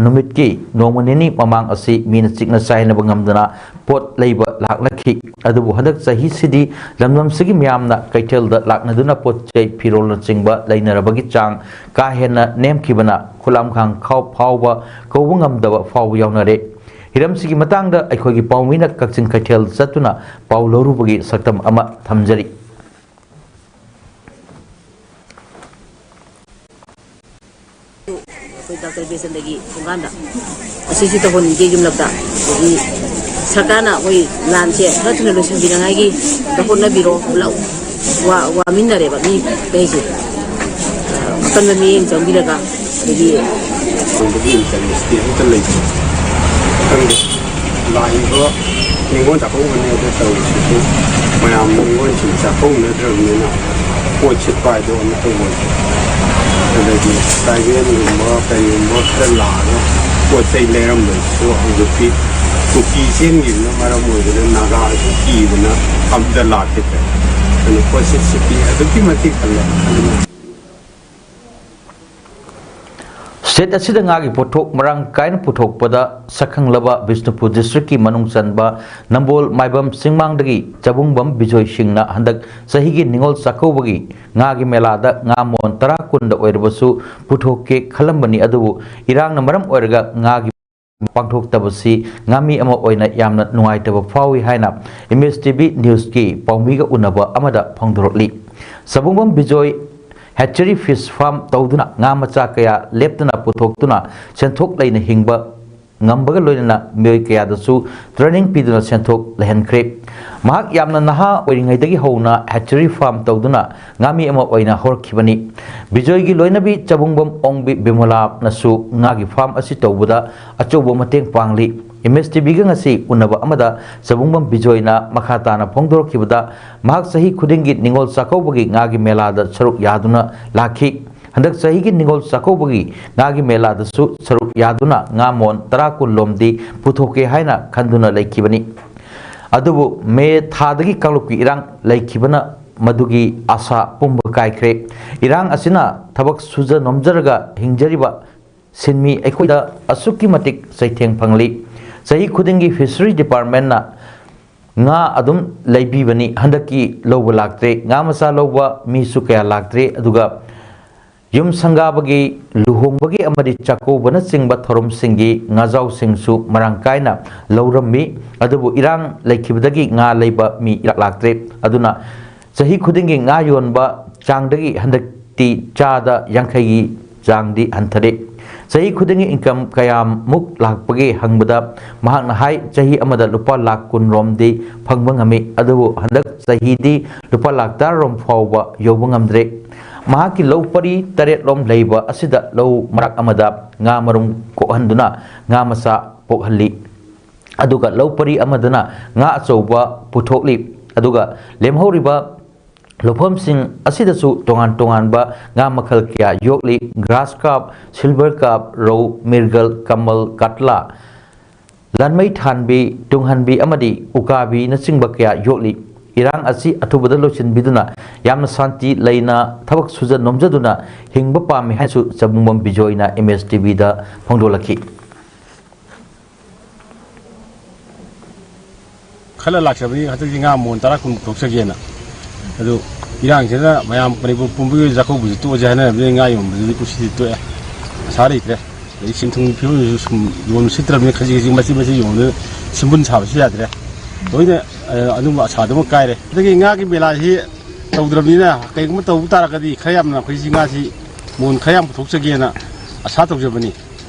ꯅꯨꯃꯤꯠꯀꯤ ꯅꯣꯡꯃ ꯅꯤꯅꯤ ꯃꯃꯥꯡ ꯑꯁꯤ ꯃꯤꯅ ꯆꯤꯛꯅ ꯆꯥꯏꯅꯕ ꯉꯝꯗꯅ ꯄꯣꯠ ꯂꯩꯕ ꯂꯥꯛꯅꯈꯤ꯫ ꯑꯗꯨꯕꯨ ꯍꯟꯗꯛ ꯆꯍꯤꯁꯤꯗꯤ ꯂꯝꯗꯝꯁꯤꯒꯤ ꯃꯤꯌꯥꯝꯅ ꯀꯩꯊꯦꯜꯗ ꯂꯥꯛꯅꯗꯨꯅ ꯄꯣꯠ ꯆꯩ ꯐꯤꯔꯣꯜꯅꯆꯤꯡꯕ ꯂꯩꯅꯔꯕꯒꯤ ꯆꯥꯡ ꯀꯥ ꯍꯦꯟꯅ ꯅꯦꯝꯈꯤꯕꯅ ꯈꯨꯂꯥꯡꯈꯥꯡ ꯈꯥꯎ-, ꯐꯥꯎꯕ ꯀꯧꯕ ꯉꯝꯗꯕ ꯐꯥꯎꯕ ꯌꯥꯎꯅꯔꯦ꯫ ꯍꯤꯔꯝꯁꯤꯒꯤ ꯃꯇꯥꯡꯗ ꯑꯩꯈꯣꯏꯒꯤ ꯄꯥꯎꯃꯤꯅ ꯀꯛꯆꯤꯡ ꯀꯩꯊꯦꯜ ꯆꯠꯇꯨꯅ ꯄꯥꯎ ꯂꯧꯔꯨꯕꯒꯤ ꯁꯛꯇꯝ ꯑꯃ ꯊꯝꯖꯔꯤ꯫ ꯑꯩꯈꯣꯏ ꯗꯥꯛꯇꯔ ꯕꯦꯁꯟꯗꯒꯤ ꯊꯣꯡꯒꯥꯟꯗ ꯑꯁꯤꯁꯨ ꯇꯧꯍꯟꯅꯤꯡꯗꯦ ꯌꯨꯝꯂꯛꯇ꯫ ꯑꯗꯒꯤ ꯁꯔꯀꯥꯔꯅ ꯑꯩꯈꯣꯏ ꯂꯥꯟꯁꯦ ꯈꯔ ꯊꯨꯅ ꯂꯣꯏꯁꯤꯟꯕꯤꯅꯉꯥꯏꯒꯤ ꯑꯝꯇ ꯍꯣꯠꯅꯕꯤꯔꯣ꯫ ꯄꯨꯂꯞ ꯋꯥ-, ꯋꯥꯃꯤꯟꯅꯔꯦꯕ ꯃꯤ ꯑꯇꯩꯁꯦ꯫ ꯑꯀꯟꯕ ꯃꯤꯠꯌꯦꯡ ꯆꯪꯕꯤꯔꯒ ꯑꯗꯒꯤ ꯈꯪꯕꯒꯤ ꯏꯟꯇꯔꯦꯁꯇꯤ ꯑꯝꯇ ꯂꯩꯇꯦ꯫ ꯈꯪꯗꯦ, ꯂꯥꯛꯏꯕ ꯅꯤꯉꯣꯜ ꯆꯥꯛꯀꯧꯕꯅꯦ ꯑꯗꯨ ꯇꯧꯔꯤꯁꯤꯁꯨ ꯃꯌꯥꯝ ꯅꯤꯉꯣꯜꯁꯤꯡ ꯆꯥꯛꯀꯧꯅꯗ꯭ꯔꯕꯅꯤꯅ ꯄꯣꯠ ꯁꯤꯠꯄ ꯍꯥꯏꯗꯣ ꯑꯃꯠꯇ ꯑꯣꯏꯗꯦ꯫ ꯑꯗꯒꯤ ꯇ꯭ꯔꯥꯏꯕꯦꯜꯒꯨꯝꯕ ꯀꯔꯤꯒꯨꯝꯕ ꯈꯔ ꯂꯥꯛꯑꯒ ꯄꯣꯠ ꯆꯩ ꯂꯩꯔꯝꯕꯗꯨꯁꯨ ꯍꯧꯖꯤꯛꯇꯤ ꯀꯨꯀꯤ ꯆꯦꯟꯈꯤꯕꯅ ꯃꯔꯝ ꯑꯣꯏꯗꯨꯅ ꯅꯥꯒꯥꯁꯨ ꯀꯤꯗꯅ ꯑꯝꯇ ꯂꯥꯛꯈꯤꯗ꯭ꯔꯦ꯫ ꯑꯗꯨꯅ ꯄꯣꯠꯁꯤꯠꯁꯤꯗꯤ ꯑꯗꯨꯛꯀꯤ ꯃꯇꯤꯛ ꯍꯜꯂꯦ꯫ ꯑꯗꯨꯅ ꯁ꯭ꯇꯦꯠ ꯑꯁꯤꯗ ꯉꯥꯒꯤ ꯄꯣꯠꯊꯣꯛ ꯃꯔꯥꯡ ꯀꯥꯏꯅ ꯄꯨꯊꯣꯛꯄꯗ ꯁꯛꯈꯪꯂꯕ ꯕꯤꯁꯅꯨꯄꯨꯔ ꯗꯤꯁꯇ꯭ꯔꯤꯛꯀꯤ ꯃꯅꯨꯡ ꯆꯟꯕ ꯅꯝꯕꯣꯜ ꯃꯥꯏꯕꯝ ꯆꯤꯡꯃꯥꯡꯗꯒꯤ ꯆꯕꯨꯡꯕꯝ ꯕꯤꯖꯣꯏ ꯁꯤꯡꯅ ꯍꯟꯗꯛ ꯆꯍꯤꯒꯤ ꯅꯤꯉꯣꯜ ꯆꯥꯛꯀꯧꯕꯒꯤ ꯉꯥꯒꯤ ꯃꯦꯂꯥꯗ ꯉꯥ ꯃꯣꯟ ꯇꯔꯥ ꯀꯨꯟꯗ ꯑꯣꯏꯔꯕꯁꯨ ꯄꯨꯊꯣꯛꯀꯦ ꯈꯜꯂꯝꯕꯅꯤ, ꯑꯗꯨꯕꯨ ꯏꯔꯥꯡꯅ ꯃꯔꯝ ꯑꯣꯏꯔꯒ ꯉꯥꯒꯤ ꯄꯥꯡꯊꯣꯛꯇꯕꯁꯤ ꯉꯥꯃꯤ ꯑꯃ ꯑꯣꯏꯅ ꯌꯥꯝꯅ ꯅꯨꯡꯉꯥꯏꯇꯕ ꯐꯥꯎꯏ ꯍꯥꯏꯅ ꯏꯝ ꯑꯦꯁ ꯇꯤ ꯚꯤ ꯅ꯭ꯌꯨꯁꯀꯤ ꯄꯥꯎꯃꯤꯒ ꯎꯅꯕ ꯑꯃꯗ ꯐꯣꯡꯗꯣꯔꯛꯂꯤ꯫ ꯁꯕꯨꯡꯕꯝ ꯕꯤꯖꯣꯏ ꯍꯦꯆꯔꯤ ꯐꯤꯁ ꯐꯥꯔꯝ ꯇꯧꯗꯨꯅ ꯉꯥ ꯃꯆꯥ ꯀꯌꯥ ꯂꯦꯞꯇꯅ ꯄꯨꯊꯣꯛꯇꯨꯅ ꯁꯦꯟꯊꯣꯛ ꯂꯩꯅ ꯍꯤꯡꯕ ꯉꯝꯕꯒ ꯂꯣꯏꯅꯅ ꯃꯤꯑꯣꯏ ꯀꯌꯥꯗꯁꯨ ꯇ꯭ꯔꯦꯅꯤꯡ ꯄꯤꯗꯨꯅ ꯁꯦꯟꯊꯣꯛ ꯂꯩꯍꯟꯈ꯭ꯔꯦ꯫ ꯃꯍꯥꯛ ꯌꯥꯝꯅ ꯅꯍꯥ ꯑꯣꯏꯔꯤꯉꯩꯗꯒꯤ ꯍꯧꯅ ꯍꯦꯆꯔꯤ ꯐꯥꯔꯝ ꯇꯧꯗꯨꯅ ꯉꯥꯃꯤ ꯑꯃ ꯑꯣꯏꯅ ꯍꯧꯔꯛꯈꯤꯕꯅꯤ꯫ ꯕꯤꯖꯣꯏꯒꯤ ꯂꯣꯏꯅꯕꯤ ꯆꯕꯨꯡꯕꯝ ꯑꯣꯡꯕꯤ ꯕꯤꯃꯣꯂꯥꯅꯁꯨ ꯉꯥꯒꯤ ꯐꯥꯔꯝ ꯑꯁꯤ ꯇꯧꯕꯗ ꯑꯆꯧꯕ ꯃꯇꯦꯡ ꯄꯥꯡꯂꯤ꯫ ꯏꯝ ꯑꯦꯁ ꯇꯤ ꯚꯤꯒ ꯉꯁꯤ ꯎꯅꯕ ꯑꯃꯗ ꯆꯕꯨꯡꯕꯝ ꯕꯤꯖꯣꯏꯅ ꯃꯈꯥ ꯇꯥꯅ ꯐꯣꯡꯗꯣꯔꯛꯈꯤꯕꯗ, ꯃꯍꯥꯛ ꯆꯍꯤ ꯈꯨꯗꯤꯡꯒꯤ ꯅꯤꯉꯣꯜ ꯆꯥꯛꯀꯧꯕꯒꯤ ꯉꯥꯒꯤ ꯃꯦꯂꯥꯗ ꯁꯔꯨꯛ ꯌꯥꯗꯨꯅ ꯂꯥꯛꯈꯤ꯫ ꯍꯟꯗꯛ ꯆꯍꯤꯒꯤ ꯅꯤꯉꯣꯜ ꯆꯥꯛꯀꯧꯕꯒꯤ ꯉꯥꯒꯤ ꯃꯦꯂꯥꯗꯁꯨ ꯁꯔꯨꯛ ꯌꯥꯗꯨꯅ ꯉꯥ ꯃꯣꯟ ꯇꯔꯥ ꯀꯨꯟ ꯂꯣꯝꯗꯤ ꯄꯨꯊꯣꯛꯀꯦ ꯍꯥꯏꯅ ꯈꯟꯗꯨꯅ ꯂꯩꯈꯤꯕꯅꯤ꯫ ꯑꯗꯨꯕꯨ ꯃꯦ ꯊꯥꯗꯒꯤ ꯀꯥꯡꯂꯨꯞꯀꯤ ꯏꯔꯥꯡ ꯂꯩꯈꯤꯕꯅ ꯃꯗꯨꯒꯤ ꯑꯥꯁꯥ ꯄꯨꯝꯕ ꯀꯥꯏꯈ꯭ꯔꯦ꯫ ꯏꯔꯥꯡ ꯑꯁꯤꯅ ꯊꯕꯛ ꯁꯨꯖ ꯅꯣꯝꯖꯔꯒ ꯍꯤꯡꯖꯔꯤꯕ ꯁꯤꯟꯃꯤ ꯑꯩꯈꯣꯏꯗ ꯑꯁꯨꯛꯀꯤ ꯃꯇꯤꯛ ꯆꯩꯊꯦꯡ ꯐꯪꯂꯤ꯫ ꯆꯍꯤ ꯈꯨꯗꯤꯡꯒꯤ ꯐꯤꯁꯔꯤ ꯗꯤꯄꯥꯔꯠꯃꯦꯟꯅ ꯉꯥ ꯑꯗꯨꯝ ꯂꯩꯕꯤꯕꯅꯤ꯫ ꯍꯟꯗꯛꯀꯤ ꯂꯧꯕ ꯂꯥꯛꯇ꯭ꯔꯦ꯫ ꯉꯥ ꯃꯆꯥ ꯂꯧꯕ ꯃꯤꯁꯨ ꯀꯌꯥ ꯂꯥꯛꯇ꯭ꯔꯦ꯫ ꯑꯗꯨꯒ ꯌꯨꯝ ꯁꯪꯒꯥꯕꯒꯤ, ꯂꯨꯍꯣꯡꯕꯒꯤ ꯑꯃꯗꯤ ꯆꯥꯛꯀꯧꯕꯅꯆꯤꯡꯕ ꯊꯧꯔꯝꯁꯤꯡꯒꯤ ꯉꯥꯖꯥꯎꯁꯤꯡꯁꯨ ꯃꯔꯥꯡ ꯀꯥꯏꯅ ꯂꯧꯔꯝꯃꯤ꯫ ꯑꯗꯨꯕꯨ ꯏꯔꯥꯡ ꯂꯩꯈꯤꯕꯗꯒꯤ ꯉꯥ ꯂꯩꯕ ꯃꯤ ꯏꯔꯥꯛ ꯂꯥꯛꯇ꯭ꯔꯦ꯫ ꯑꯗꯨꯅ ꯆꯍꯤ ꯈꯨꯗꯤꯡꯒꯤ ꯉꯥ ꯌꯣꯟꯕ ꯆꯥꯡꯗꯒꯤ ꯍꯟꯗꯛꯇꯤ ꯆꯥꯗ ꯌꯥꯡꯈꯩꯒꯤ ꯆꯥꯡꯗꯤ ꯍꯟꯊꯔꯦ꯫ ꯆꯍꯤ ꯈꯨꯗꯤꯡꯒꯤ ꯏꯟꯀꯝ ꯀꯌꯥꯃꯨꯛ ꯂꯥꯛꯄꯒꯦ ꯍꯪꯕꯗ ꯃꯍꯥꯛꯅ ꯍꯥꯏ, ꯆꯍꯤ ꯑꯃꯗ ꯂꯨꯄꯥ ꯂꯥꯈ ꯀꯨꯟ ꯔꯣꯝꯗꯤ ꯐꯪꯕ ꯉꯝꯃꯤ꯫ ꯑꯗꯨꯕꯨ ꯍꯟꯗꯛ ꯆꯍꯤꯗꯤ ꯂꯨꯄꯥ ꯂꯥꯈ ꯇꯔꯥ ꯔꯣꯝ ꯐꯥꯎꯕ ꯌꯧꯕ ꯉꯝꯗ꯭ꯔꯦ꯫ ꯃꯍꯥꯛꯀꯤ ꯂꯧ ꯄꯔꯤ ꯇꯔꯦꯠ ꯂꯣꯝ ꯂꯩꯕ ꯑꯁꯤꯗ ꯂꯧ ꯃꯔꯥꯛ ꯑꯃꯗ ꯉꯥ ꯃꯔꯨꯝ ꯀꯣꯛꯍꯟꯗꯨꯅ ꯉꯥ ꯃꯆꯥ ꯄꯣꯛꯍꯜꯂꯤ꯫ ꯑꯗꯨꯒ ꯂꯧ ꯄꯔꯤ ꯑꯃꯗꯅ ꯉꯥ ꯑꯆꯧꯕ ꯄꯨꯊꯣꯛꯂꯤ꯫ ꯑꯗꯨꯒ ꯂꯦꯝꯍꯧꯔꯤꯕ ꯂꯧꯐꯝꯁꯤꯡ ꯑꯁꯤꯗꯁꯨ ꯇꯣꯉꯥꯟ ꯇꯣꯉꯥꯟꯕ ꯉꯥ ꯃꯈꯜ ꯀꯌꯥ ꯌꯣꯛꯂꯤ꯫ Grass carp, silver carp, ꯔꯧ, ꯃꯤꯔꯒꯜ, ꯀꯃꯜ, ꯀꯠꯂꯥ, ꯂꯥꯟꯃꯩ ꯊꯥꯟꯕꯤ, ꯇꯨꯡꯍꯟꯕꯤ ꯑꯃꯗꯤ ꯎꯀꯥꯕꯤꯅꯆꯤꯡꯕ ꯀꯌꯥ ꯌꯣꯛꯂꯤ꯫ ꯏꯔꯥꯡ ꯑꯁꯤ ꯑꯊꯨꯕꯗ ꯂꯣꯏꯁꯤꯟꯕꯤꯗꯨꯅ ꯌꯥꯝꯅ ꯁꯥꯟꯇꯤ ꯂꯩꯅ ꯊꯕꯛ ꯁꯨꯖ ꯅꯣꯝꯖꯗꯨꯅ ꯍꯤꯡꯕ ꯄꯥꯝꯃꯤ ꯍꯥꯏꯅꯁꯨ ꯆꯕꯨꯡꯕꯝ ꯕꯤꯖꯣꯏꯅ ꯑꯦꯝ ꯑꯦꯁ ꯇꯤ ꯚꯤꯗ ꯐꯣꯡꯗꯣꯛꯂꯛꯈꯤ꯫ ꯈꯜꯂ ꯂꯥꯛꯆꯕꯅꯤ ꯍꯟꯗꯛꯇꯤ ꯉꯥ ꯃꯣꯟ ꯇꯔꯥ ꯀꯨꯟ ꯄꯨꯊꯣꯛꯆꯒꯦꯅ꯫ ꯑꯗꯨ ꯏꯔꯥꯡꯁꯤꯅ ꯃꯌꯥꯝ ꯃꯅꯤꯄꯨꯔ ꯄꯨꯝꯕꯒꯤ ꯑꯣꯏꯅ ꯆꯥꯛꯀꯧꯕꯁꯤ ꯇꯣꯛꯑꯁꯦ ꯍꯥꯏꯅꯔꯕꯅꯤꯅ ꯉꯥ ꯌꯣꯟꯕꯗꯨꯗꯤ ꯀꯨꯁꯤꯗꯤ ꯇꯣꯛꯑꯦ, ꯑꯁꯥ ꯂꯩꯇ꯭ꯔꯦ꯫ ꯑꯗꯩ ꯁꯦꯟ ꯊꯨꯝꯒꯤ ꯐꯤꯕꯝꯁꯤꯁꯨ ꯁꯨꯝ ꯌꯣꯟꯕ ꯁꯤꯠꯇ꯭ꯔꯕꯅꯤꯅ ꯈꯖꯤꯛ ꯈꯖꯤꯛ ꯃꯆꯦꯠ ꯃꯆꯦꯠ ꯌꯣꯟꯕꯗꯨꯅ ꯁꯤꯟꯕꯨꯟ ꯁꯥꯕꯁꯨ ꯌꯥꯗ꯭ꯔꯦ꯫ ꯂꯣꯏꯅ ꯑꯗꯨꯝꯕ ꯑꯁꯥꯗꯨꯃ ꯀꯥꯏꯔꯦ꯫ ꯑꯗꯒꯤ ꯉꯥꯒꯤ ꯃꯦꯂꯥꯁꯤ ꯇꯧꯗ꯭ꯔꯕꯅꯤꯅ ꯀꯩꯒꯨꯝꯕ ꯇꯧꯕ ꯇꯥꯔꯒꯗꯤ ꯈꯔ ꯌꯥꯝꯅ ꯑꯩꯈꯣꯏꯁꯤ ꯉꯥꯁꯤ ꯃꯣꯟ ꯈꯔ ꯌꯥꯝ ꯄꯨꯊꯣꯛꯆꯒꯦꯅ ꯑꯁꯥ ꯇꯧꯖꯕꯅꯤ꯫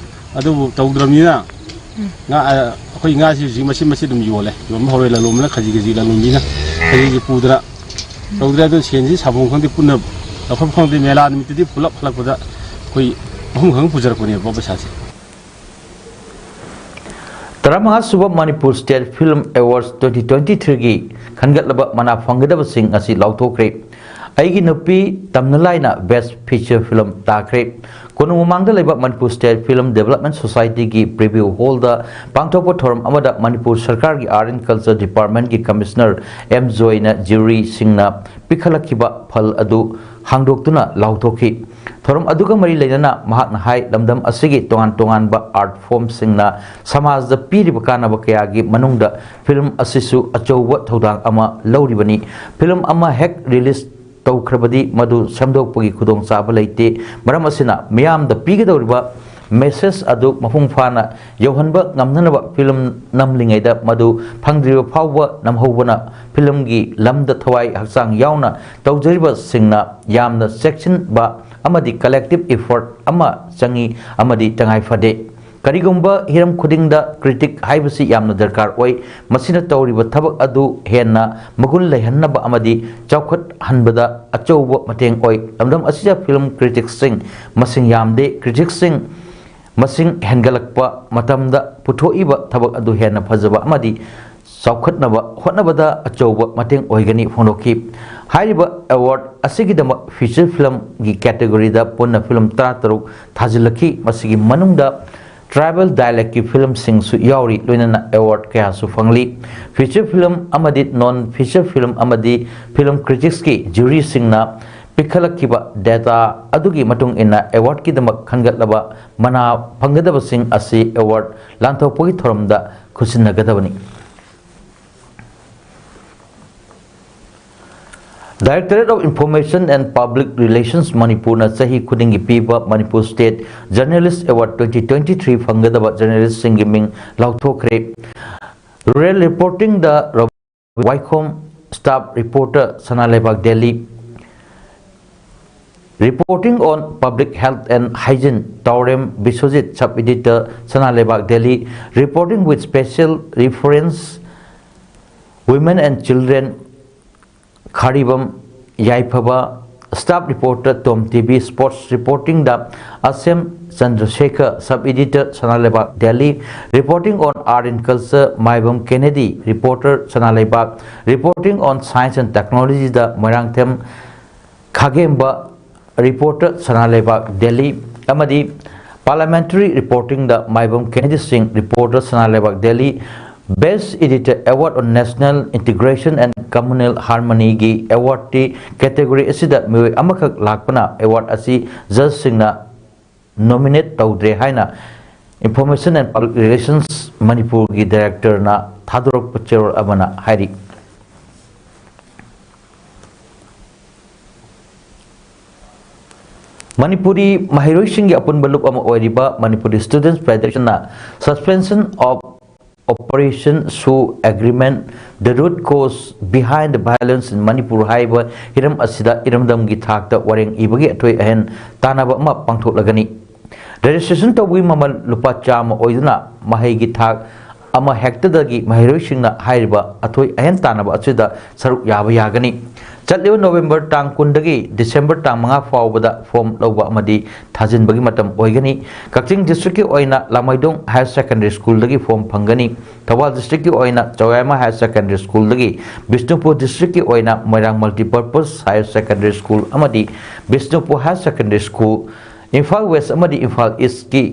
ꯑꯗꯨꯕꯨ ꯇꯧꯗ꯭ꯔꯕꯅꯤꯅ ꯉꯥ ꯑꯩꯈꯣꯏ ꯉꯥꯁꯤ ꯍꯧꯖꯤꯛ ꯃꯆꯦꯠ ꯃꯆꯦꯠ ꯑꯗꯨꯝ ꯌꯣꯜꯂꯦ꯫ ꯌꯣꯟꯕ ꯍꯧꯔꯦ꯫ ꯂꯂꯣꯟꯕꯅ ꯈꯖꯤꯛ ꯈꯖꯤꯛ, ꯂꯂꯣꯟꯕꯤꯅ ꯈꯖꯤꯛ ꯈꯖꯤꯛ ꯄꯨꯗꯅ ꯇꯧꯗ꯭ꯔꯦ꯫ ꯑꯗꯨꯅ ꯁꯦꯟꯁꯤ ꯁꯥꯐꯝ ꯈꯪꯗꯦ, ꯄꯨꯟꯅ ꯂꯧꯐꯝ ꯈꯪꯗꯦ꯫ ꯃꯦꯂꯥ ꯅꯨꯃꯤꯠꯇꯗꯤ ꯄꯨꯂꯞ ꯍꯜꯂꯛꯄꯗ ꯑꯩꯈꯣꯏ ꯑꯍꯨꯝ ꯈꯪ ꯄꯨꯖꯔꯛꯄꯅꯦꯕ ꯄꯩꯁꯥꯁꯦ꯫ ꯇꯔꯥꯃꯉꯥ ꯁꯨꯕ Manipur state film awards twenty twenty ꯊ꯭ꯔꯤꯒꯤ ꯈꯟꯒꯠꯂꯕ ꯃꯅꯥ ꯐꯪꯒꯗꯕꯁꯤꯡ ꯑꯁꯤ ꯂꯥꯎꯊꯣꯛꯈ꯭ꯔꯦ꯫ ꯑꯩꯒꯤ ꯅꯨꯄꯤ ꯇꯝꯅ ꯂꯥꯏꯅ ꯕꯦꯁ ꯐꯤꯆꯔ ꯐꯤꯂꯝ ꯇꯥꯈ꯭ꯔꯦ꯫ ꯀꯣꯅꯨꯡ ꯃꯃꯥꯡꯗ ꯂꯩꯕ ꯃꯅꯤꯄꯨꯔ ꯁ꯭ꯇꯦꯠ ꯐꯤꯜꯝ ꯗꯦꯕꯂꯞꯃꯦꯟ ꯁꯣꯁꯥꯏꯇꯤꯒꯤ ꯄ꯭ꯔꯤꯚ꯭ꯌꯨ ꯍꯣꯜꯗ ꯄꯥꯡꯊꯣꯛꯄ ꯊꯧꯔꯝ ꯑꯃꯗ ꯃꯅꯤꯄꯨꯔ ꯁꯔꯀꯥꯔꯒꯤ ꯑꯥꯔꯠ ꯑꯦꯟ ꯀꯜꯆꯔ ꯗꯤꯄꯥꯔꯠꯃꯦꯟꯒꯤ ꯀꯃꯤꯁꯅꯔ ꯑꯦꯝ ꯖꯣꯏꯅ ꯖ꯭ꯌꯨꯔꯤꯁꯤꯡꯅ ꯄꯤꯈꯠꯂꯛꯈꯤꯕ ꯐꯜ ꯑꯗꯨ ꯍꯥꯡꯗꯣꯛꯇꯨꯅ ꯂꯥꯎꯊꯣꯛꯈꯤ꯫ ꯊꯧꯔꯝ ꯑꯗꯨꯒ ꯃꯔꯤ ꯂꯩꯅꯅ ꯃꯍꯥꯛꯅ ꯍꯥꯏ, ꯂꯝꯗꯝ ꯑꯁꯤꯒꯤ ꯇꯣꯉꯥꯟ ꯇꯣꯉꯥꯟꯕ ꯑꯥꯔꯠ ꯐꯣꯔꯝꯁꯤꯡꯅ ꯁꯃꯥꯖꯗ ꯄꯤꯔꯤꯕ ꯀꯥꯟꯅꯕ ꯀꯌꯥꯒꯤ ꯃꯅꯨꯡꯗ ꯐꯤꯂꯝ ꯑꯁꯤꯁꯨ ꯑꯆꯧꯕ ꯊꯧꯗꯥꯡ ꯑꯃ ꯂꯧꯔꯤꯕꯅꯤ꯫ ꯐꯤꯂꯝ ꯑꯃ ꯍꯦꯛ ꯔꯤꯂꯤꯖ ꯇꯧꯈ꯭ꯔꯕꯗꯤ ꯃꯗꯨ ꯁꯦꯝꯗꯣꯛꯄꯒꯤ ꯈꯨꯗꯣꯡꯆꯥꯕ ꯂꯩꯇꯦ꯫ ꯃꯔꯝ ꯑꯁꯤꯅ ꯃꯤꯌꯥꯝꯗ ꯄꯤꯒꯗꯧꯔꯤꯕ ꯃꯦꯁꯦꯖ ꯑꯗꯨ ꯃꯄꯨꯡ ꯐꯥꯅ ꯌꯧꯍꯟꯕ ꯉꯝꯅꯅꯕ ꯐꯤꯂꯝ ꯅꯝꯂꯤꯉꯩꯗ ꯃꯗꯨ ꯐꯪꯗ꯭ꯔꯤꯕ ꯐꯥꯎꯕ ꯅꯝꯍꯧꯕꯅ ꯐꯤꯂꯝꯒꯤ ꯂꯝꯗ ꯊꯋꯥꯏ ꯍꯛꯆꯥꯡ ꯌꯥꯎꯅ ꯇꯧꯖꯔꯤꯕꯁꯤꯡꯅ ꯌꯥꯝꯅ ꯆꯦꯛꯁꯤꯟꯕ ꯑꯃꯗꯤ ꯀꯂꯦꯛꯇꯤꯚ ꯏꯐꯣꯔꯠ ꯑꯃ ꯆꯪꯏ ꯑꯃꯗꯤ ꯇꯉꯥꯏ ꯐꯗꯦ꯫ ꯀꯔꯤꯒꯨꯝꯕ ꯍꯤꯔꯝ ꯈꯨꯗꯤꯡꯗ ꯀ꯭ꯔꯤꯇꯤꯛ ꯍꯥꯏꯕꯁꯤ ꯌꯥꯝꯅ ꯗꯔꯀꯥꯔ ꯑꯣꯏ꯫ ꯃꯁꯤꯅ ꯇꯧꯔꯤꯕ ꯊꯕꯛ ꯑꯗꯨ ꯍꯦꯟꯅ ꯃꯒꯨꯟ ꯂꯩꯍꯟꯅꯕ ꯑꯃꯗꯤ ꯆꯥꯎꯈꯠꯍꯟꯕꯗ ꯑꯆꯧꯕ ꯃꯇꯦꯡ ꯑꯣꯏ꯫ ꯂꯝꯗꯝ ꯑꯁꯤꯗ ꯐꯤꯂꯝ ꯀ꯭ꯔꯤꯇꯤꯛꯁꯤꯡ ꯃꯁꯤꯡ ꯌꯥꯝꯗꯦ꯫ ꯀ꯭ꯔꯤꯇꯤꯛꯁꯤꯡ ꯃꯁꯤꯡ ꯍꯦꯟꯒꯠꯂꯛꯄ ꯃꯇꯝꯗ ꯄꯨꯊꯣꯛꯏꯕ ꯊꯕꯛ ꯑꯗꯨ ꯍꯦꯟꯅ ꯐꯖꯕ ꯑꯃꯗꯤ ꯆꯥꯎꯈꯠꯅꯕ ꯍꯣꯠꯅꯕꯗ ꯑꯆꯧꯕ ꯃꯇꯦꯡ ꯑꯣꯏꯒꯅꯤ ꯐꯣꯡꯗꯣꯛꯈꯤ꯫ ꯍꯥꯏꯔꯤꯕ ꯑꯦꯋꯥꯔꯗ ꯑꯁꯤꯒꯤꯗꯃꯛ ꯐꯤꯆꯔ ꯐꯤꯂꯝꯒꯤ ꯀꯦꯇꯦꯒꯣꯔꯤꯗ ꯄꯨꯟꯅ ꯐꯤꯂꯝ ꯇꯔꯥꯇꯔꯨꯛ ꯊꯥꯖꯤꯜꯂꯛꯈꯤ꯫ ꯃꯁꯤꯒꯤ ꯃꯅꯨꯡꯗ ꯇ꯭ꯔꯥꯏꯕꯦꯜ ꯗꯥꯏꯂꯦꯛꯀꯤ ꯐꯤꯂꯝꯁꯤꯡꯁꯨ ꯌꯥꯎꯔꯤ꯫ ꯂꯣꯏꯅꯅ ꯑꯦꯋꯥꯔꯗ ꯀꯌꯥꯁꯨ ꯐꯪꯂꯤ꯫ ꯐꯤꯆꯔ ꯐꯤꯂꯝ ꯑꯃꯗꯤ ꯅꯣꯟ ꯐꯤꯆꯔ ꯐꯤꯂꯝ ꯑꯃꯗꯤ ꯐꯤꯂꯝ ꯀ꯭ꯔꯤꯇꯤꯛꯁꯀꯤ ꯖ꯭ꯌꯨꯔꯤꯁꯤꯡꯅ ꯄꯤꯈꯠꯂꯛꯈꯤꯕ ꯗꯦꯇꯥ ꯑꯗꯨꯒꯤ ꯃꯇꯨꯡ ꯏꯟꯅ ꯑꯦꯋꯥꯔꯗꯀꯤꯗꯃꯛ ꯈꯟꯒꯠꯂꯕ ꯃꯅꯥ ꯐꯪꯒꯗꯕꯁꯤꯡ ꯑꯁꯤ ꯑꯦꯋꯥꯔꯗ ꯂꯥꯟꯊꯣꯛꯄꯒꯤ ꯊꯧꯔꯝꯗ ꯈꯨꯠꯁꯤꯟꯅꯒꯗꯕꯅꯤ꯫ Directorate of Information and Public Relations ꯃꯅꯤꯄꯨꯔꯅ ꯆꯍꯤ ꯈꯨꯗꯤꯡꯒꯤ ꯄꯤꯕ Manipur state journalist award twenty twenty three ꯐꯪꯒꯗꯕ ꯖꯔꯅꯦꯂꯤꯁꯁꯤꯡꯒꯤ ꯃꯤꯡ ꯂꯥꯎꯊꯣꯛꯈ꯭ꯔꯦ꯫ ꯔꯨꯔꯦꯜ ꯔꯤꯄꯣꯔꯇꯤꯡꯗ Robin Waikhom, staff reporter, Sana Leibak, daily. Reporting on Public Health and Hygiene, Taorem Biswajit, sub editor, Sana Leibak, daily. Reporting with special reference, Women and Children, ꯈꯥꯔꯤꯕꯝ ꯌꯥꯏꯐꯕ꯫ Staff reporter, Tom TV. Sports ꯔꯤꯄꯣꯔꯇꯤꯡꯗ Asem Chandrasekhar, sub editor, Sana Leibak, daily. Reporting on Art and Culture, Maibam Kennedy, reporter, Sana Leibak. Reporting on Science and Technology ꯗ Moirangthem Khagemba, reporter, Sana Leibak, Delhi. ꯑꯃꯗꯤ parliamentary ꯔꯤꯄꯣꯔꯇꯤꯡꯗ ꯃꯥꯏꯕꯝ ꯀꯦꯅꯦꯗꯤ ꯁꯤꯡ, reporter, Sana Leibak, Delhi. Best Editor Award on National Integration and Communal Harmony ꯒꯤ ꯑꯦꯋꯥꯔꯗꯇꯤ category ꯑꯁꯤꯗ ꯃꯤꯑꯣꯏ ꯑꯃꯈꯛ ꯂꯥꯛꯄꯅ award ꯑꯁꯤ ꯖꯖꯁꯤꯡꯅ ꯅꯣꯃꯤꯅꯦꯠ ꯇꯧꯗ꯭ꯔꯦ ꯍꯥꯏꯅ Information and Public Relations ꯃꯅꯤꯄꯨꯔꯒꯤ ꯗꯥꯏꯔꯦꯛꯇꯔꯅ ꯊꯥꯗꯣꯔꯛꯄ ꯆꯦꯔꯣꯜ ꯑꯃꯅ ꯍꯥꯏꯔꯤ꯫ ꯃꯅꯤꯄꯨꯔꯤ ꯃꯍꯩꯔꯣꯏꯁꯤꯡꯒꯤ ꯑꯄꯨꯟꯕ ꯂꯨꯞ ꯑꯃ ꯑꯣꯏꯔꯤꯕ Manipuri ꯁ꯭ꯇꯨꯗꯦꯟꯠꯁ ꯐꯦꯗꯦꯔꯦꯁꯟꯅ Suspension of Operation SoO Agreement, The Root Cause Behind the Violence in Manipur ꯍꯥꯏꯕ ꯍꯤꯔꯝ ꯑꯁꯤꯗ ꯏꯔꯝꯗꯝꯒꯤ ꯊꯥꯛꯇ ꯋꯥꯔꯦꯡ ꯏꯕꯒꯤ ꯑꯊꯣꯏ ꯑꯍꯦꯟ ꯇꯥꯟꯅꯕ ꯑꯃ ꯄꯥꯡꯊꯣꯛꯂꯒꯅꯤ꯫ ꯔꯦꯖꯤꯁꯇ꯭ꯔꯦꯁꯟ ꯇꯧꯕꯒꯤ ꯃꯃꯜ ꯂꯨꯄꯥ ꯆꯥꯝꯃ ꯑꯣꯏꯗꯨꯅ ꯃꯍꯩꯒꯤ ꯊꯥꯛ ꯑꯃ ꯍꯦꯛꯇꯗꯒꯤ ꯃꯍꯩꯔꯣꯏꯁꯤꯡꯅ ꯍꯥꯏꯔꯤꯕ ꯑꯊꯣꯏ ꯑꯍꯦꯟ ꯇꯥꯟꯅꯕ ꯑꯁꯤꯗ ꯁꯔꯨꯛ ꯌꯥꯕ ꯌꯥꯒꯅꯤ꯫ ꯆꯠꯂꯤꯕ ꯅꯣꯕꯦꯝꯕꯔ ꯇꯥꯡ ꯀꯨꯟꯗꯒꯤ ꯗꯤꯁꯦꯝꯕꯔ ꯇꯥꯡ ꯃꯉꯥ ꯐꯥꯎꯕꯗ ꯐꯣꯝ ꯂꯧꯕ ꯑꯃꯗꯤ ꯊꯥꯖꯤꯟꯕꯒꯤ ꯃꯇꯝ ꯑꯣꯏꯒꯅꯤ꯫ ꯀꯛꯆꯤꯡ ꯗꯤꯁꯇ꯭ꯔꯤꯛꯀꯤ ꯑꯣꯏꯅ ꯂꯥꯃꯩꯗꯣꯡ ꯍꯥꯌꯔ ꯁꯦꯀꯦꯟꯗꯔꯤ ꯁ꯭ꯀꯨꯜꯗꯒꯤ ꯐꯣꯝ ꯐꯪꯒꯅꯤ꯫ ꯊꯧꯕꯥꯜ ꯗꯤꯁꯇ꯭ꯔꯤꯛꯀꯤ ꯑꯣꯏꯅ ꯆꯧꯌꯥꯏꯃ ꯍꯥꯌꯔ ꯁꯦꯀꯦꯟꯗꯔꯤ ꯁ꯭ꯀꯨꯜꯗꯒꯤ, ꯕꯤꯁꯅꯨꯄꯨꯔ ꯗꯤꯁꯇ꯭ꯔꯤꯛꯀꯤ ꯑꯣꯏꯅ Moirang multipurpose higher secondary school ꯑꯃꯗꯤ Bishnupur higher secondary school, Imphal west ꯑꯃꯗꯤ ꯏꯝꯐꯥꯜ ꯏꯁꯀꯤ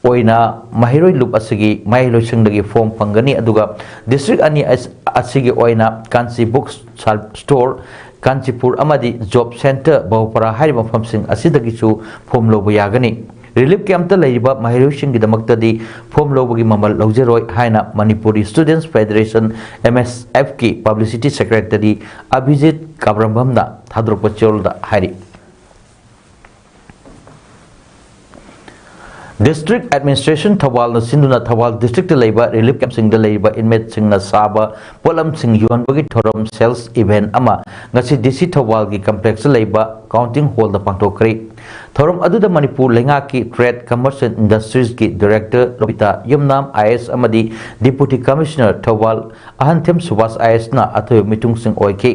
ꯑꯣꯏꯅ ꯃꯍꯩꯔꯣꯏ ꯂꯨꯞ ꯑꯁꯤꯒꯤ ꯃꯍꯩꯔꯣꯏꯁꯤꯡꯗꯒꯤ ꯐꯣꯝ ꯐꯪꯒꯅꯤ꯫ ꯑꯗꯨꯒ ꯗꯤꯁꯇ꯭ꯔꯤꯛ ꯑꯅꯤ ꯑꯁ-, ꯑꯁꯤꯒꯤ ꯑꯣꯏꯅ ꯀꯥꯟꯆꯤ ꯕꯨꯛ ꯁꯥ-, ꯁ꯭ꯇꯣꯔ, ꯀꯥꯟꯆꯤꯄꯨꯔ ꯑꯃꯗꯤ ꯖꯣꯕ ꯁꯦꯟꯇꯔ ꯕꯍꯨꯄꯥꯔꯥ ꯍꯥꯏꯔꯤꯕ ꯃꯐꯝꯁꯤꯡ ꯑꯁꯤꯗꯒꯤꯁꯨ ꯐꯣꯝ ꯂꯧꯕ ꯌꯥꯒꯅꯤ꯫ ꯔꯤꯂꯤꯐ ꯀꯦꯝꯞꯇ ꯂꯩꯔꯤꯕ ꯃꯍꯩꯔꯣꯏꯁꯤꯡꯒꯤꯗꯃꯛꯇꯗꯤ ꯐꯣꯝ ꯂꯧꯕꯒꯤ ꯃꯃꯜ ꯂꯧꯖꯔꯣꯏ ꯍꯥꯏꯅ ꯃꯅꯤꯄꯨꯔꯤ ꯁ꯭ꯇꯨꯗꯦꯟꯠꯁ ꯐꯦꯗꯔꯦꯁꯟ, ꯑꯦꯝ ꯑꯦꯁ ꯑꯦꯐꯀꯤ ꯄꯕ꯭ꯂꯤꯁꯤꯇꯤ ꯁꯦꯀ꯭ꯔꯦꯇꯔꯤ ꯑꯕꯤꯖꯤꯠ ꯀꯥꯕ꯭ꯔꯝꯕꯝꯅ ꯊꯥꯗꯣꯔꯛꯄ ꯆꯦꯔꯣꯜꯗ ꯍꯥꯏꯔꯤ꯫ ꯗꯤꯁꯇ꯭ꯔꯤꯛ ꯑꯦꯗꯃꯤꯅꯤꯁꯇ꯭ꯔꯦꯁꯟ ꯊꯧꯕꯥꯜꯅ ꯁꯤꯟꯗꯨꯅ ꯊꯧꯕꯥꯜ ꯗꯤꯁꯇ꯭ꯔꯤꯛꯇ ꯂꯩꯕ ꯔꯤꯂꯤꯐ ꯀꯦꯝꯞꯁꯤꯡꯗ ꯂꯩꯔꯤꯕ ꯏꯟꯃꯦꯠꯁꯤꯡꯅ ꯁꯥꯕ ꯄꯣꯠꯂꯝꯁꯤꯡ ꯌꯣꯟꯕꯒꯤ ꯊꯧꯔꯝ ꯁꯦꯜꯁ ꯏꯚꯦꯟꯠ ꯑꯃ ꯉꯁꯤ ꯗꯤ ꯁꯤ ꯊꯧꯕꯥꯜꯒꯤ ꯀꯝꯄ꯭ꯂꯦꯛꯁꯇ ꯂꯩꯕ ꯀꯥꯎꯟꯇꯤꯡ ꯍꯣꯜꯗ ꯄꯥꯡꯊꯣꯛꯈ꯭ꯔꯦ꯫ ꯊꯧꯔꯝ ꯑꯗꯨꯗ ꯃꯅꯤꯄꯨꯔ ꯂꯩꯉꯥꯛꯀꯤ ꯇ꯭ꯔꯦꯗ, ꯀꯃꯔꯁ ꯑꯦꯟ ꯏꯟꯗꯁꯇ꯭ꯔꯤꯁꯀꯤ director Lobita Yumnam I A S ꯑꯃꯗꯤ ꯗꯤꯄꯨꯇꯤ ꯀꯃꯤꯁꯅꯔ ꯊꯧꯕꯥꯜ ꯑꯍꯟꯊꯦꯝ ꯁꯨꯕꯥꯁ ꯑꯥꯏ ꯑꯦꯁꯅ ꯑꯊꯣꯏꯕ ꯃꯤꯊꯨꯡꯁꯤꯡ ꯑꯣꯏꯈꯤ꯫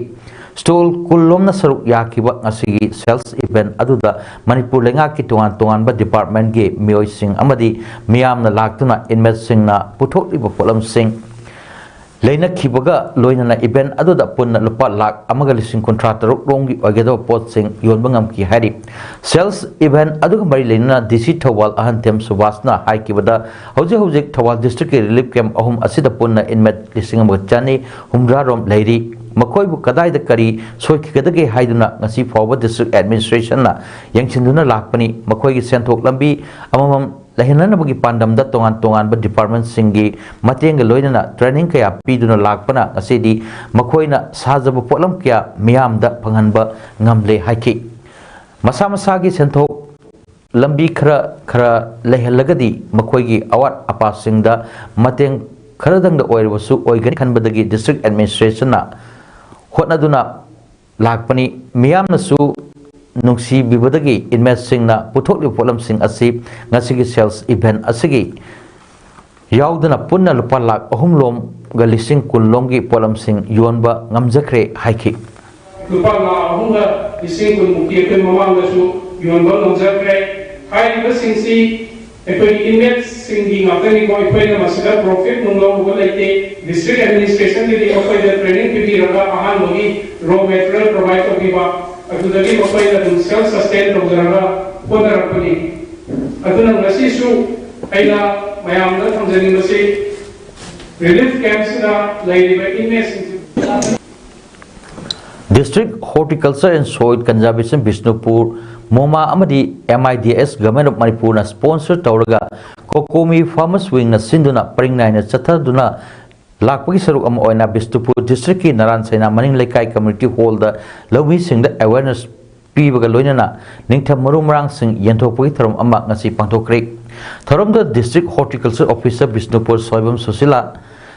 ꯁ꯭ꯇꯣꯜ ꯀꯨꯟꯂꯣꯝꯅ ꯁꯔꯨꯛ ꯌꯥꯈꯤꯕ ꯉꯁꯤꯒꯤ ꯁꯦꯜꯁ ꯏꯚꯦꯟꯠ ꯑꯗꯨꯗ ꯃꯅꯤꯄꯨꯔ ꯂꯩꯉꯥꯛꯀꯤ ꯇꯣꯉꯥꯟ ꯇꯣꯉꯥꯟꯕ ꯗꯤꯄꯥꯔꯠꯃꯦꯟꯠꯀꯤ ꯃꯤꯑꯣꯏꯁꯤꯡ ꯑꯃꯗꯤ ꯃꯤꯌꯥꯝꯅ ꯂꯥꯛꯇꯨꯅ ꯏꯟꯃꯦꯠꯁꯤꯡꯅ ꯄꯨꯊꯣꯛꯂꯤꯕ ꯄꯣꯠꯂꯝꯁꯤꯡ ꯂꯩꯅꯈꯤꯕꯒ ꯂꯣꯏꯅꯅ ꯏꯚꯦꯟꯠ ꯑꯗꯨꯗ ꯄꯨꯟꯅ ꯂꯨꯄꯥ ꯂꯥꯈ ꯑꯃꯒ ꯂꯤꯁꯤꯡ ꯀꯨꯟꯊ꯭ꯔꯥ ꯇꯔꯨꯛ ꯔꯣꯝꯒꯤ ꯑꯣꯏꯒꯗꯕ ꯄꯣꯠꯁꯤꯡ ꯌꯣꯟꯕ ꯉꯝꯈꯤ ꯍꯥꯏꯔꯤ꯫ ꯁꯦꯜꯁ ꯏꯚꯦꯟꯠ ꯑꯗꯨꯒ ꯃꯔꯤ ꯂꯩꯅꯅ ꯗꯤ ꯁꯤ ꯊꯧꯕꯥꯜ ꯑꯍꯟꯊꯦꯝ ꯁꯨꯕꯥꯁꯅ ꯍꯥꯏꯈꯤꯕꯗ, ꯍꯧꯖꯤꯛ ꯍꯧꯖꯤꯛ ꯊꯧꯕꯥꯜ ꯗꯤꯁꯇ꯭ꯔꯤꯛꯀꯤ ꯔꯤꯂꯤꯐ ꯀꯦꯝꯞ ꯑꯍꯨꯝ ꯑꯁꯤꯗ ꯄꯨꯟꯅ ꯏꯟꯃꯦꯠ ꯂꯤꯁꯤꯡ ꯑꯃꯒ ꯆꯅꯤ ꯍꯨꯝꯗ꯭ꯔꯥ ꯔꯣꯝ ꯂꯩꯔꯤ꯫ ꯃꯈꯣꯏꯕꯨ ꯀꯗꯥꯏꯗ ꯀꯔꯤ ꯁꯣꯏꯈꯤꯒꯗꯒꯦ ꯍꯥꯏꯗꯨꯅ ꯉꯁꯤ ꯐꯥꯎꯕ ꯗꯤꯁꯇ꯭ꯔꯤꯛ ꯑꯦꯗꯃꯤꯅꯤꯁꯇ꯭ꯔꯦꯁꯟꯅ ꯌꯦꯡꯁꯤꯟꯗꯨꯅ ꯂꯥꯛꯄꯅꯤ꯫ ꯃꯈꯣꯏꯒꯤ ꯁꯦꯟꯊꯣꯛ ꯂꯝꯕꯤ ꯑꯃꯃꯝ ꯂꯩꯍꯟꯅꯅꯕꯒꯤ ꯄꯥꯟꯗꯝꯗ ꯇꯣꯉꯥꯟ ꯇꯣꯉꯥꯟꯕ ꯗꯤꯄꯥꯔꯠꯃꯦꯟꯠꯁꯤꯡꯒꯤ ꯃꯇꯦꯡꯒ ꯂꯣꯏꯅꯅ ꯇ꯭ꯔꯦꯅꯤꯡ ꯀꯌꯥ ꯄꯤꯗꯨꯅ ꯂꯥꯛꯄꯅ ꯉꯁꯤꯗꯤ ꯃꯈꯣꯏꯅ ꯁꯥꯖꯕ ꯄꯣꯠꯂꯝ ꯀꯌꯥ ꯃꯤꯌꯥꯝꯗ ꯐꯪꯍꯟꯕ ꯉꯝꯂꯦ ꯍꯥꯏꯈꯤ꯫ ꯃꯁꯥ ꯃꯁꯥꯒꯤ ꯁꯦꯟꯊꯣꯛ ꯂꯝꯕꯤ ꯈꯔ ꯈꯔ ꯂꯩꯍꯜꯂꯒꯗꯤ ꯃꯈꯣꯏꯒꯤ ꯑꯋꯥꯠ ꯑꯄꯥꯁꯤꯡꯗ ꯃꯇꯦꯡ ꯈꯔꯗꯪꯗ ꯑꯣꯏꯔꯕꯁꯨ ꯑꯣꯏꯒꯅꯤ ꯈꯟꯕꯗꯒꯤ ꯗꯤꯁꯇ꯭ꯔꯤꯛ ꯑꯦꯗꯃꯤꯅꯤꯁꯇ꯭ꯔꯦꯁꯟꯅ ꯍꯣꯠꯅꯗꯨꯅ ꯂꯥꯛꯄꯅꯤ꯫ ꯃꯤꯌꯥꯝꯅꯁꯨ ꯅꯨꯡꯁꯤꯕꯤꯕꯗꯒꯤ ꯏꯟꯃꯦꯠꯁꯤꯡꯅ ꯄꯨꯊꯣꯛꯂꯤꯕ ꯄꯣꯠꯂꯝꯁꯤꯡ ꯑꯁꯤ ꯉꯁꯤꯒꯤ ꯁꯦꯜꯁ ꯏꯚꯦꯟꯠ ꯑꯁꯤꯒꯤ ꯌꯥꯎꯗꯨꯅ ꯄꯨꯟꯅ ꯂꯨꯄꯥ ꯂꯥꯈ ꯑꯍꯨꯝ ꯂꯣꯝꯒ ꯂꯤꯁꯤꯡ ꯀꯨꯟ ꯂꯣꯝꯒꯤ ꯄꯣꯠꯂꯝꯁꯤꯡ ꯌꯣꯟꯕ ꯉꯝꯖꯈ꯭ꯔꯦ ꯍꯥꯏꯈꯤ꯫ ꯂꯨꯄꯥ ꯂꯥꯈ ꯑꯍꯨꯝꯒ ꯂꯤꯁꯤꯡ ꯀꯨꯟꯃꯨꯛꯇꯤ ꯑꯩꯈꯣꯏ ꯃꯃꯥꯡꯗꯁꯨ ꯌꯣꯟꯕ ꯉꯝꯖꯈ꯭ꯔꯦ꯫ ꯍꯥꯏꯔꯤꯕꯁꯤꯡꯁꯤ ꯑꯩꯈꯣꯏꯒꯤ inmateꯁꯤꯡꯒꯤ ꯉꯥꯛꯇꯅꯤꯀꯣ꯫ ꯑꯩꯈꯣꯏꯅ ꯃꯁꯤꯗ profit ꯅꯨꯡ ꯂꯧꯔꯨꯕ ꯂꯩꯇꯦ꯫ District administrationꯒꯤꯗꯤ ꯃꯈꯣꯏꯗ training ꯄꯤꯕꯤꯔꯒ ꯑꯍꯥꯟꯕꯒꯤ raw material provide ꯇꯧꯕꯤꯕ, ꯑꯗꯨꯗꯒꯤ ꯃꯈꯣꯏꯅ ꯑꯗꯨꯝ self sustain ꯇꯧꯖꯔꯒ ꯍꯣꯠꯅꯔꯛꯄꯅꯤ꯫ ꯑꯗꯨꯅ ꯉꯁꯤꯁꯨ ꯑꯩꯅ ꯃꯌꯥꯝꯗ ꯊꯝꯖꯅꯤꯡꯕꯁꯤ, relief campꯁꯤꯗ ꯂꯩꯔꯤꯕ inmateꯁꯤꯡꯁꯤ District Horticulture and Soil Conservation Bishnupur, ꯃꯣꯃꯥ ꯑꯃꯗꯤ M I D S Government of ꯃꯅꯤꯄꯨꯔꯅ sponsor ꯇꯧꯔꯒ COCOMI Farmers Wingꯅ ꯁꯤꯟꯗꯨꯅ ꯄꯔꯤꯡ ꯅꯥꯏꯅ ꯆꯠꯊꯗꯨꯅ ꯂꯥꯛꯄꯒꯤ ꯁꯔꯨꯛ ꯑꯃ ꯑꯣꯏꯅ ꯕꯤꯁꯅꯨꯄꯨꯔ districtꯀꯤ ꯅꯔꯥꯟ ꯁꯩꯅꯥ ꯃꯅꯤꯡ ꯂꯩꯀꯥꯏ community hallꯗ ꯂꯧꯃꯤꯁꯤꯡꯗ awareness ꯄꯤꯕꯒ ꯂꯣꯏꯅꯅ ꯅꯤꯡꯊꯝ ꯃꯔꯨ ꯃꯔꯥꯡꯁꯤꯡ ꯌꯦꯟꯊꯣꯛꯄꯒꯤ ꯊꯧꯔꯝ ꯑꯃ ꯉꯁꯤ ꯄꯥꯡꯊꯣꯛꯈ꯭ꯔꯦ꯫ ꯊꯧꯔꯝꯗ District Horticulture Officer Bishnupur Soibam Sushila,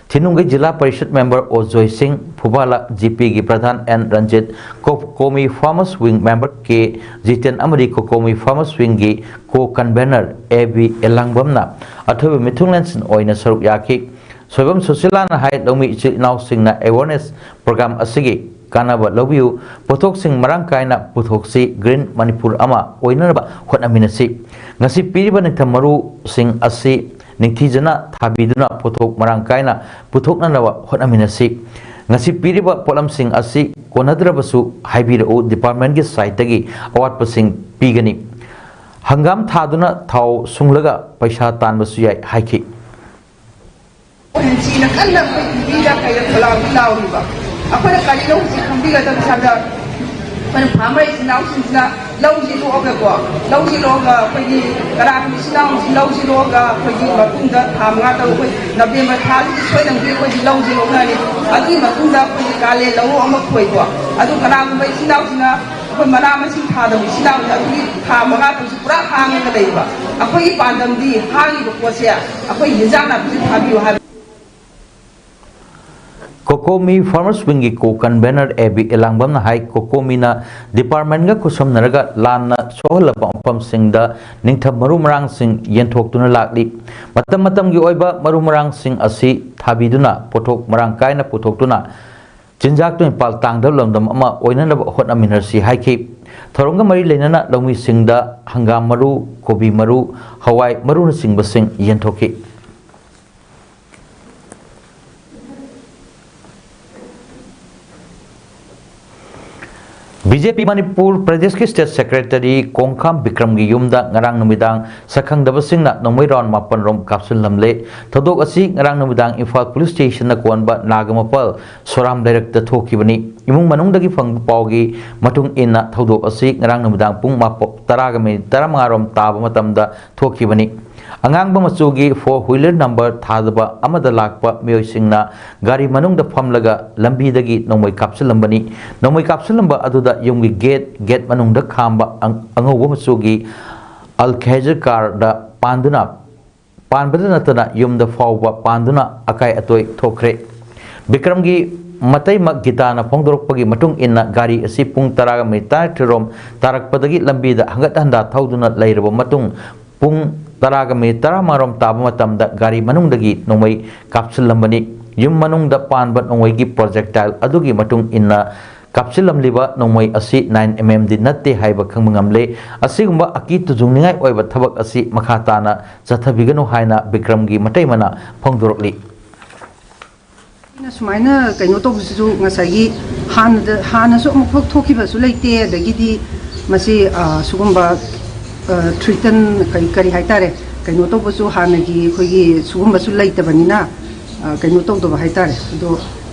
ꯊꯤꯅꯨꯡꯒꯩ ꯖꯤꯂꯥ ꯄꯔꯤꯁꯠ member ꯑꯣ ꯖꯣꯏ ꯁꯤꯡ, ꯐꯨꯕꯥꯂꯥ GPꯒꯤ ꯄ꯭ꯔꯙꯥꯟ N Ranjit, COCOMI Farmers Wing member K Jiten ꯑꯃꯗꯤ COCOMI Farmers Wingꯒꯤ co-convener ꯑꯦ ꯕꯤ ꯑꯦꯂꯥꯡꯕꯝꯅ ꯑꯊꯣꯏꯕ ꯃꯤꯊꯨꯡꯂꯦꯟꯁꯤꯡ ꯑꯣꯏꯅ ꯁꯔꯨꯛ ꯌꯥꯈꯤ꯫ ꯁꯣꯏꯕꯝ ꯁꯨꯁꯤꯂꯥꯅ ꯍꯥꯏ, ꯂꯧꯃꯤ ꯏꯆꯤꯜ ꯏꯅꯥꯎꯁꯤꯡꯅ awareness program ꯑꯁꯤꯒꯤ ꯀꯥꯟꯅꯕ ꯂꯧꯕꯤꯌꯨ, ꯄꯣꯠꯊꯣꯛꯁꯤꯡ ꯃꯔꯥꯡ ꯀꯥꯏꯅ ꯄꯨꯊꯣꯛꯁꯤ, green ꯃꯅꯤꯄꯨꯔ ꯑꯃ ꯑꯣꯏꯅꯅꯕ ꯍꯣꯠꯅꯃꯤꯟꯅꯁꯤ꯫ ꯉꯁꯤ ꯄꯤꯔꯤꯕ ꯅꯤꯡꯊꯝ ꯃꯔꯨꯁꯤꯡ ꯑꯁꯤ ꯅꯤꯡꯊꯤꯖꯅ ꯊꯥꯕꯤꯗꯨꯅ ꯄꯣꯠꯊꯣꯛ ꯃꯔꯥꯡ ꯀꯥꯏꯅ ꯄꯨꯊꯣꯛꯅꯅꯕ ꯍꯣꯠꯅꯃꯤꯟꯅꯁꯤ꯫ ꯉꯁꯤ ꯄꯤꯔꯤꯕ ꯄꯣꯠꯂꯝꯁꯤꯡ ꯑꯁꯤ ꯀꯣꯟꯅꯗ꯭ꯔꯕꯁꯨ ꯍꯥꯏꯕꯤꯔꯛꯎ, departmentꯀꯤ sideꯇꯒꯤ ꯑꯋꯥꯠꯄꯁꯤꯡ ꯄꯤꯒꯅꯤ꯫ ꯍꯪꯒꯥꯝ ꯊꯥꯗꯨꯅ ꯊꯥꯎ ꯁꯨꯡꯂꯒ ꯄꯩꯁꯥ ꯇꯥꯟꯕꯁꯨ ꯌꯥꯏ ꯍꯥꯏꯈꯤ꯫ ꯁꯤꯅ ꯀꯟꯅ ꯑꯩꯈꯣꯏ ꯇꯤꯚꯤꯗ ꯀꯩꯗ ꯈꯣꯂꯥꯎꯕꯤ ꯂꯥꯎꯔꯤꯕ꯫ ꯑꯩꯈꯣꯏꯅ ꯀꯔꯤꯅꯣ ꯍꯧꯖꯤꯛ ꯈꯪꯕꯤꯒꯗꯕ ꯁꯥꯗ ꯑꯩꯈꯣꯏꯅ farmer ꯏꯆꯤꯟ ꯏꯅꯥꯎꯁꯤꯡꯁꯤꯅ ꯂꯧꯁꯤ ꯂꯣꯛꯑꯒꯀꯣ, ꯂꯧꯁꯤ ꯂꯣꯛꯑꯒ ꯑꯩꯈꯣꯏꯒꯤ ꯀꯅꯥꯒꯨꯝꯕ ꯏꯆꯤꯟ ꯏꯅꯥꯎꯁꯤ ꯂꯧꯁꯤ ꯂꯣꯛꯑꯒ ꯑꯩꯈꯣꯏꯒꯤ ꯃꯇꯨꯡꯗ ꯊꯥ ꯃꯉꯥ ꯇꯔꯨꯛ ꯑꯩꯈꯣꯏ November ꯊꯥꯁꯤꯗꯤ ꯁꯣꯏꯗꯅꯃꯛꯀꯤ ꯑꯩꯈꯣꯏꯒꯤ ꯂꯧꯁꯤ ꯂꯣꯛꯅꯔꯅꯤ꯫ ꯑꯗꯨꯒꯤ ꯃꯇꯨꯡꯗ ꯑꯩꯈꯣꯏꯒꯤ ꯀꯥꯂꯦꯟ ꯂꯧꯔꯣꯛ ꯑꯃ ꯈꯣꯏꯀꯣ꯫ ꯑꯗꯨ ꯀꯅꯥꯒꯨꯝꯕ ꯏꯆꯤꯟ ꯏꯅꯥꯎꯁꯤꯅ ꯑꯩꯈꯣꯏ ꯃꯅꯥ ꯃꯁꯤꯡ ꯊꯥꯗꯕ ꯏꯆꯤꯟ ꯏꯅꯥꯎꯁꯤꯅ ꯑꯗꯨꯒꯤ ꯊꯥ ꯃꯉꯥ ꯇꯔꯨꯛꯁꯤ ꯄꯨꯔꯥ ꯍꯥꯡꯉꯒ ꯂꯩꯕ꯫ ꯑꯩꯈꯣꯏꯒꯤ ꯄꯥꯟꯗꯝꯗꯤ ꯍꯥꯡꯉꯤꯕ ꯄꯣꯠꯁꯦ ꯑꯩꯈꯣꯏ ꯌꯦꯟꯖꯥꯡ ꯅꯥꯄꯤꯁꯦ ꯊꯥꯕꯤꯌꯨ ꯍꯥꯏꯕ꯫ COCOMI Farmers Wingꯒꯤ co-convener ꯑꯦ ꯕꯤ ꯑꯦꯂꯥꯡꯕꯝꯅ ꯍꯥꯏ, COCOMIꯅ departmentꯒ ꯈꯨꯠꯁꯝꯅꯔꯒ ꯂꯥꯟꯅ ꯁꯣꯛꯍꯜꯂꯕ ꯃꯐꯝꯁꯤꯡꯗ ꯅꯤꯡꯊꯝ ꯃꯔꯨ ꯃꯔꯥꯡꯁꯤꯡ ꯌꯦꯟꯊꯣꯛꯇꯨꯅ ꯂꯥꯛꯂꯤ꯫ ꯃꯇꯝ ꯃꯇꯝꯒꯤ ꯑꯣꯏꯕ ꯃꯔꯨ ꯃꯔꯥꯡꯁꯤꯡ ꯑꯁꯤ ꯊꯥꯕꯤꯗꯨꯅ ꯄꯣꯠꯊꯣꯛ ꯃꯔꯥꯡ ꯀꯥꯏꯅ ꯄꯨꯊꯣꯛꯇꯨꯅ ꯆꯤꯟꯖꯥꯛꯇ ꯑꯣꯏꯅ ꯄꯥꯜ ꯇꯥꯡꯗꯕ ꯂꯝꯗꯝ ꯑꯃ ꯑꯣꯏꯅꯅꯕ ꯍꯣꯠꯅꯃꯤꯟꯅꯁꯤ ꯍꯥꯏꯈꯤ꯫ ꯊꯧꯔꯝꯒ ꯃꯔꯤ ꯂꯩꯅꯅ ꯂꯧꯃꯤꯁꯤꯡꯗ ꯍꯪꯒꯥꯝ ꯃꯔꯨ, ꯀꯣꯕꯤ ꯃꯔꯨ, ꯍꯋꯥꯏ ꯃꯔꯨꯅꯆꯤꯡꯕꯁꯤꯡ ꯌꯦꯟꯊꯣꯛꯈꯤ꯫ ꯕꯤ ꯖꯦ ꯄꯤ ꯃꯅꯤꯄꯨꯔ ꯄ꯭ꯔꯗꯦꯁꯀꯤ ꯁ꯭ꯇꯦꯠ ꯁꯦꯀ꯭ꯔꯦꯇꯔꯤ ꯀꯣꯡꯈꯥꯝ ꯕꯤꯀ꯭ꯔꯝꯒꯤ ꯌꯨꯝꯗ ꯉꯔꯥꯡ ꯅꯨꯃꯤꯗꯥꯡ ꯁꯛꯈꯪꯗꯕꯁꯤꯡꯅ ꯅꯣꯡꯃꯩ ꯔꯥꯎꯟ ꯃꯥꯄꯟ ꯔꯣꯝ ꯀꯥꯞꯁꯤꯜꯂꯝꯂꯦ꯫ ꯊꯧꯗꯣꯛ ꯑꯁꯤ ꯉꯔꯥꯡ ꯅꯨꯃꯤꯗꯥꯡ ꯏꯝꯐꯥꯜ ꯄꯨꯂꯤꯁ ꯁ꯭ꯇꯦꯁꯟꯅ ꯀꯣꯟꯕ ꯅꯥꯒꯃꯄꯥꯜ ꯁꯣꯔꯥꯝ ꯂꯩꯔꯛꯇ ꯊꯣꯛꯈꯤꯕꯅꯤ꯫ ꯏꯃꯨꯡ ꯃꯅꯨꯡꯗꯒꯤ ꯐꯪꯕ ꯄꯥꯎꯒꯤ ꯃꯇꯨꯡ ꯏꯟꯅ ꯊꯧꯗꯣꯛ ꯑꯁꯤ ꯉꯔꯥꯡ ꯅꯨꯃꯤꯗꯥꯡ ꯄꯨꯡ ꯃꯥꯄ-, ꯇꯔꯥꯒ ꯃꯤꯅꯤꯠ ꯇꯔꯥꯃꯉꯥ ꯔꯣꯝ ꯇꯥꯕ ꯃꯇꯝꯗ ꯊꯣꯛꯈꯤꯕꯅꯤ꯫ ꯑꯉꯥꯡꯕ ꯃꯆꯨꯒꯤ four wheeler number ꯊꯥꯗꯕ ꯑꯃꯗ ꯂꯥꯛꯄ ꯃꯤꯑꯣꯏꯁꯤꯡꯅ ꯒꯥꯔꯤ ꯃꯅꯨꯡꯗ ꯐꯝꯂꯒ ꯂꯝꯕꯤꯗꯒꯤ ꯅꯣꯡꯃꯩ ꯀꯥꯞꯁꯤꯜꯂꯝꯕꯅꯤ꯫ ꯅꯣꯡꯃꯩ ꯀꯥꯞꯁꯤꯜꯂꯝꯕ ꯑꯗꯨꯗ ꯌꯨꯝꯒꯤ ꯒꯦꯠ, ꯒꯦꯠ ꯃꯅꯨꯡꯗ ꯈꯥꯝꯕ ꯑꯪ-, ꯑꯉꯧꯕ ꯃꯆꯨꯒꯤ ꯑꯜꯈꯦꯖꯔ ꯀꯥꯔꯗ ꯄꯥꯟꯗꯨꯅ, ꯄꯥꯟꯕꯗ ꯅꯠꯇꯅ ꯌꯨꯝꯗ ꯐꯥꯎꯕ ꯄꯥꯟꯗꯨꯅ ꯑꯀꯥꯏ ꯑꯇꯣꯏ ꯊꯣꯛꯈ꯭ꯔꯦ꯫ ꯕꯤꯀ꯭ꯔꯝꯒꯤ ꯃꯇꯩꯃ ꯒꯤꯇꯥꯅ ꯐꯣꯡꯗꯣꯔꯛꯄꯒꯤ ꯃꯇꯨꯡ ꯏꯟꯅ, ꯒꯥꯔꯤ ꯑꯁꯤ ꯄꯨꯡ ꯇꯔꯥꯒ ꯃꯤꯅꯤꯠ ꯇꯔꯥꯇꯔꯦꯠ ꯔꯣꯝ ꯇꯥꯔꯛꯄꯗꯒꯤ ꯂꯝꯕꯤꯗ ꯍꯪꯒꯠ ꯍꯟꯗꯥ ꯊꯧꯗꯨꯅ ꯂꯩꯔꯕ ꯃꯇꯨꯡ, ꯄꯨꯡ ꯇꯔꯥꯒ ꯃꯤꯅꯤꯠ ꯇꯔꯥꯃꯉꯥ ꯔꯣꯝ ꯇꯥꯕ ꯃꯇꯝꯗ ꯒꯥꯔꯤ ꯃꯅꯨꯡꯗꯒꯤ ꯅꯣꯡꯃꯩ ꯀꯥꯞꯁꯤꯜꯂꯝꯕꯅꯤ꯫ ꯌꯨꯝ ꯃꯅꯨꯡꯗ ꯄꯥꯟꯕ ꯅꯣꯡꯃꯩꯒꯤ projectile ꯑꯗꯨꯒꯤ ꯃꯇꯨꯡ ꯏꯟꯅ, ꯀꯥꯞꯁꯤꯜꯂꯝꯂꯤꯕ ꯅꯣꯡꯃꯩ ꯑꯁꯤ nine M M ꯗꯤ ꯅꯠꯇꯦ ꯍꯥꯏꯕ ꯈꯪꯕ ꯉꯝꯂꯦ꯫ ꯑꯁꯤꯒꯨꯝꯕ ꯑꯀꯤ ꯇꯨꯖꯨꯡꯅꯤꯡꯉꯥꯏ ꯑꯣꯏꯕ ꯊꯕꯛ ꯑꯁꯤ ꯃꯈꯥ ꯇꯥꯅ ꯆꯠꯊꯕꯤꯒꯅꯨ ꯍꯥꯏꯅ ꯕꯤꯀ꯭ꯔꯝꯒꯤ ꯃꯇꯩꯃꯅ ꯐꯣꯡꯗꯣꯔꯛꯂꯤ꯫ ꯑꯩꯅ ꯁꯨꯃꯥꯏꯅ ꯀꯩꯅꯣ ꯇꯧꯕꯁꯤꯁꯨ ꯉꯁꯥꯏꯒꯤ ꯍꯥꯟꯅꯗ, ꯍꯥꯟꯅꯁꯨ ꯑꯃꯨꯛꯐꯥꯎ ꯊꯣꯛꯈꯤꯕꯁꯨ ꯂꯩꯇꯦ꯫ ꯑꯗꯒꯤꯗꯤ ꯃꯁꯤ, ꯑ, ꯁꯤꯒꯨꯝꯕ, ꯑ, threaten ꯀꯔꯤ, ꯀꯔꯤ ꯍꯥꯏꯇꯥꯔꯦ, ꯀꯩꯅꯣ ꯇꯧꯕꯁꯨ ꯍꯥꯟꯅꯒꯤ ꯑꯩꯈꯣꯏꯒꯤ ꯁꯤꯒꯨꯝꯕꯁꯨ ꯂꯩꯇꯕꯅꯤꯅ, ꯑ, ꯀꯩꯅꯣ ꯇꯧꯗꯕ ꯍꯥꯏꯇꯥꯔꯦ꯫ ꯑꯗꯣ,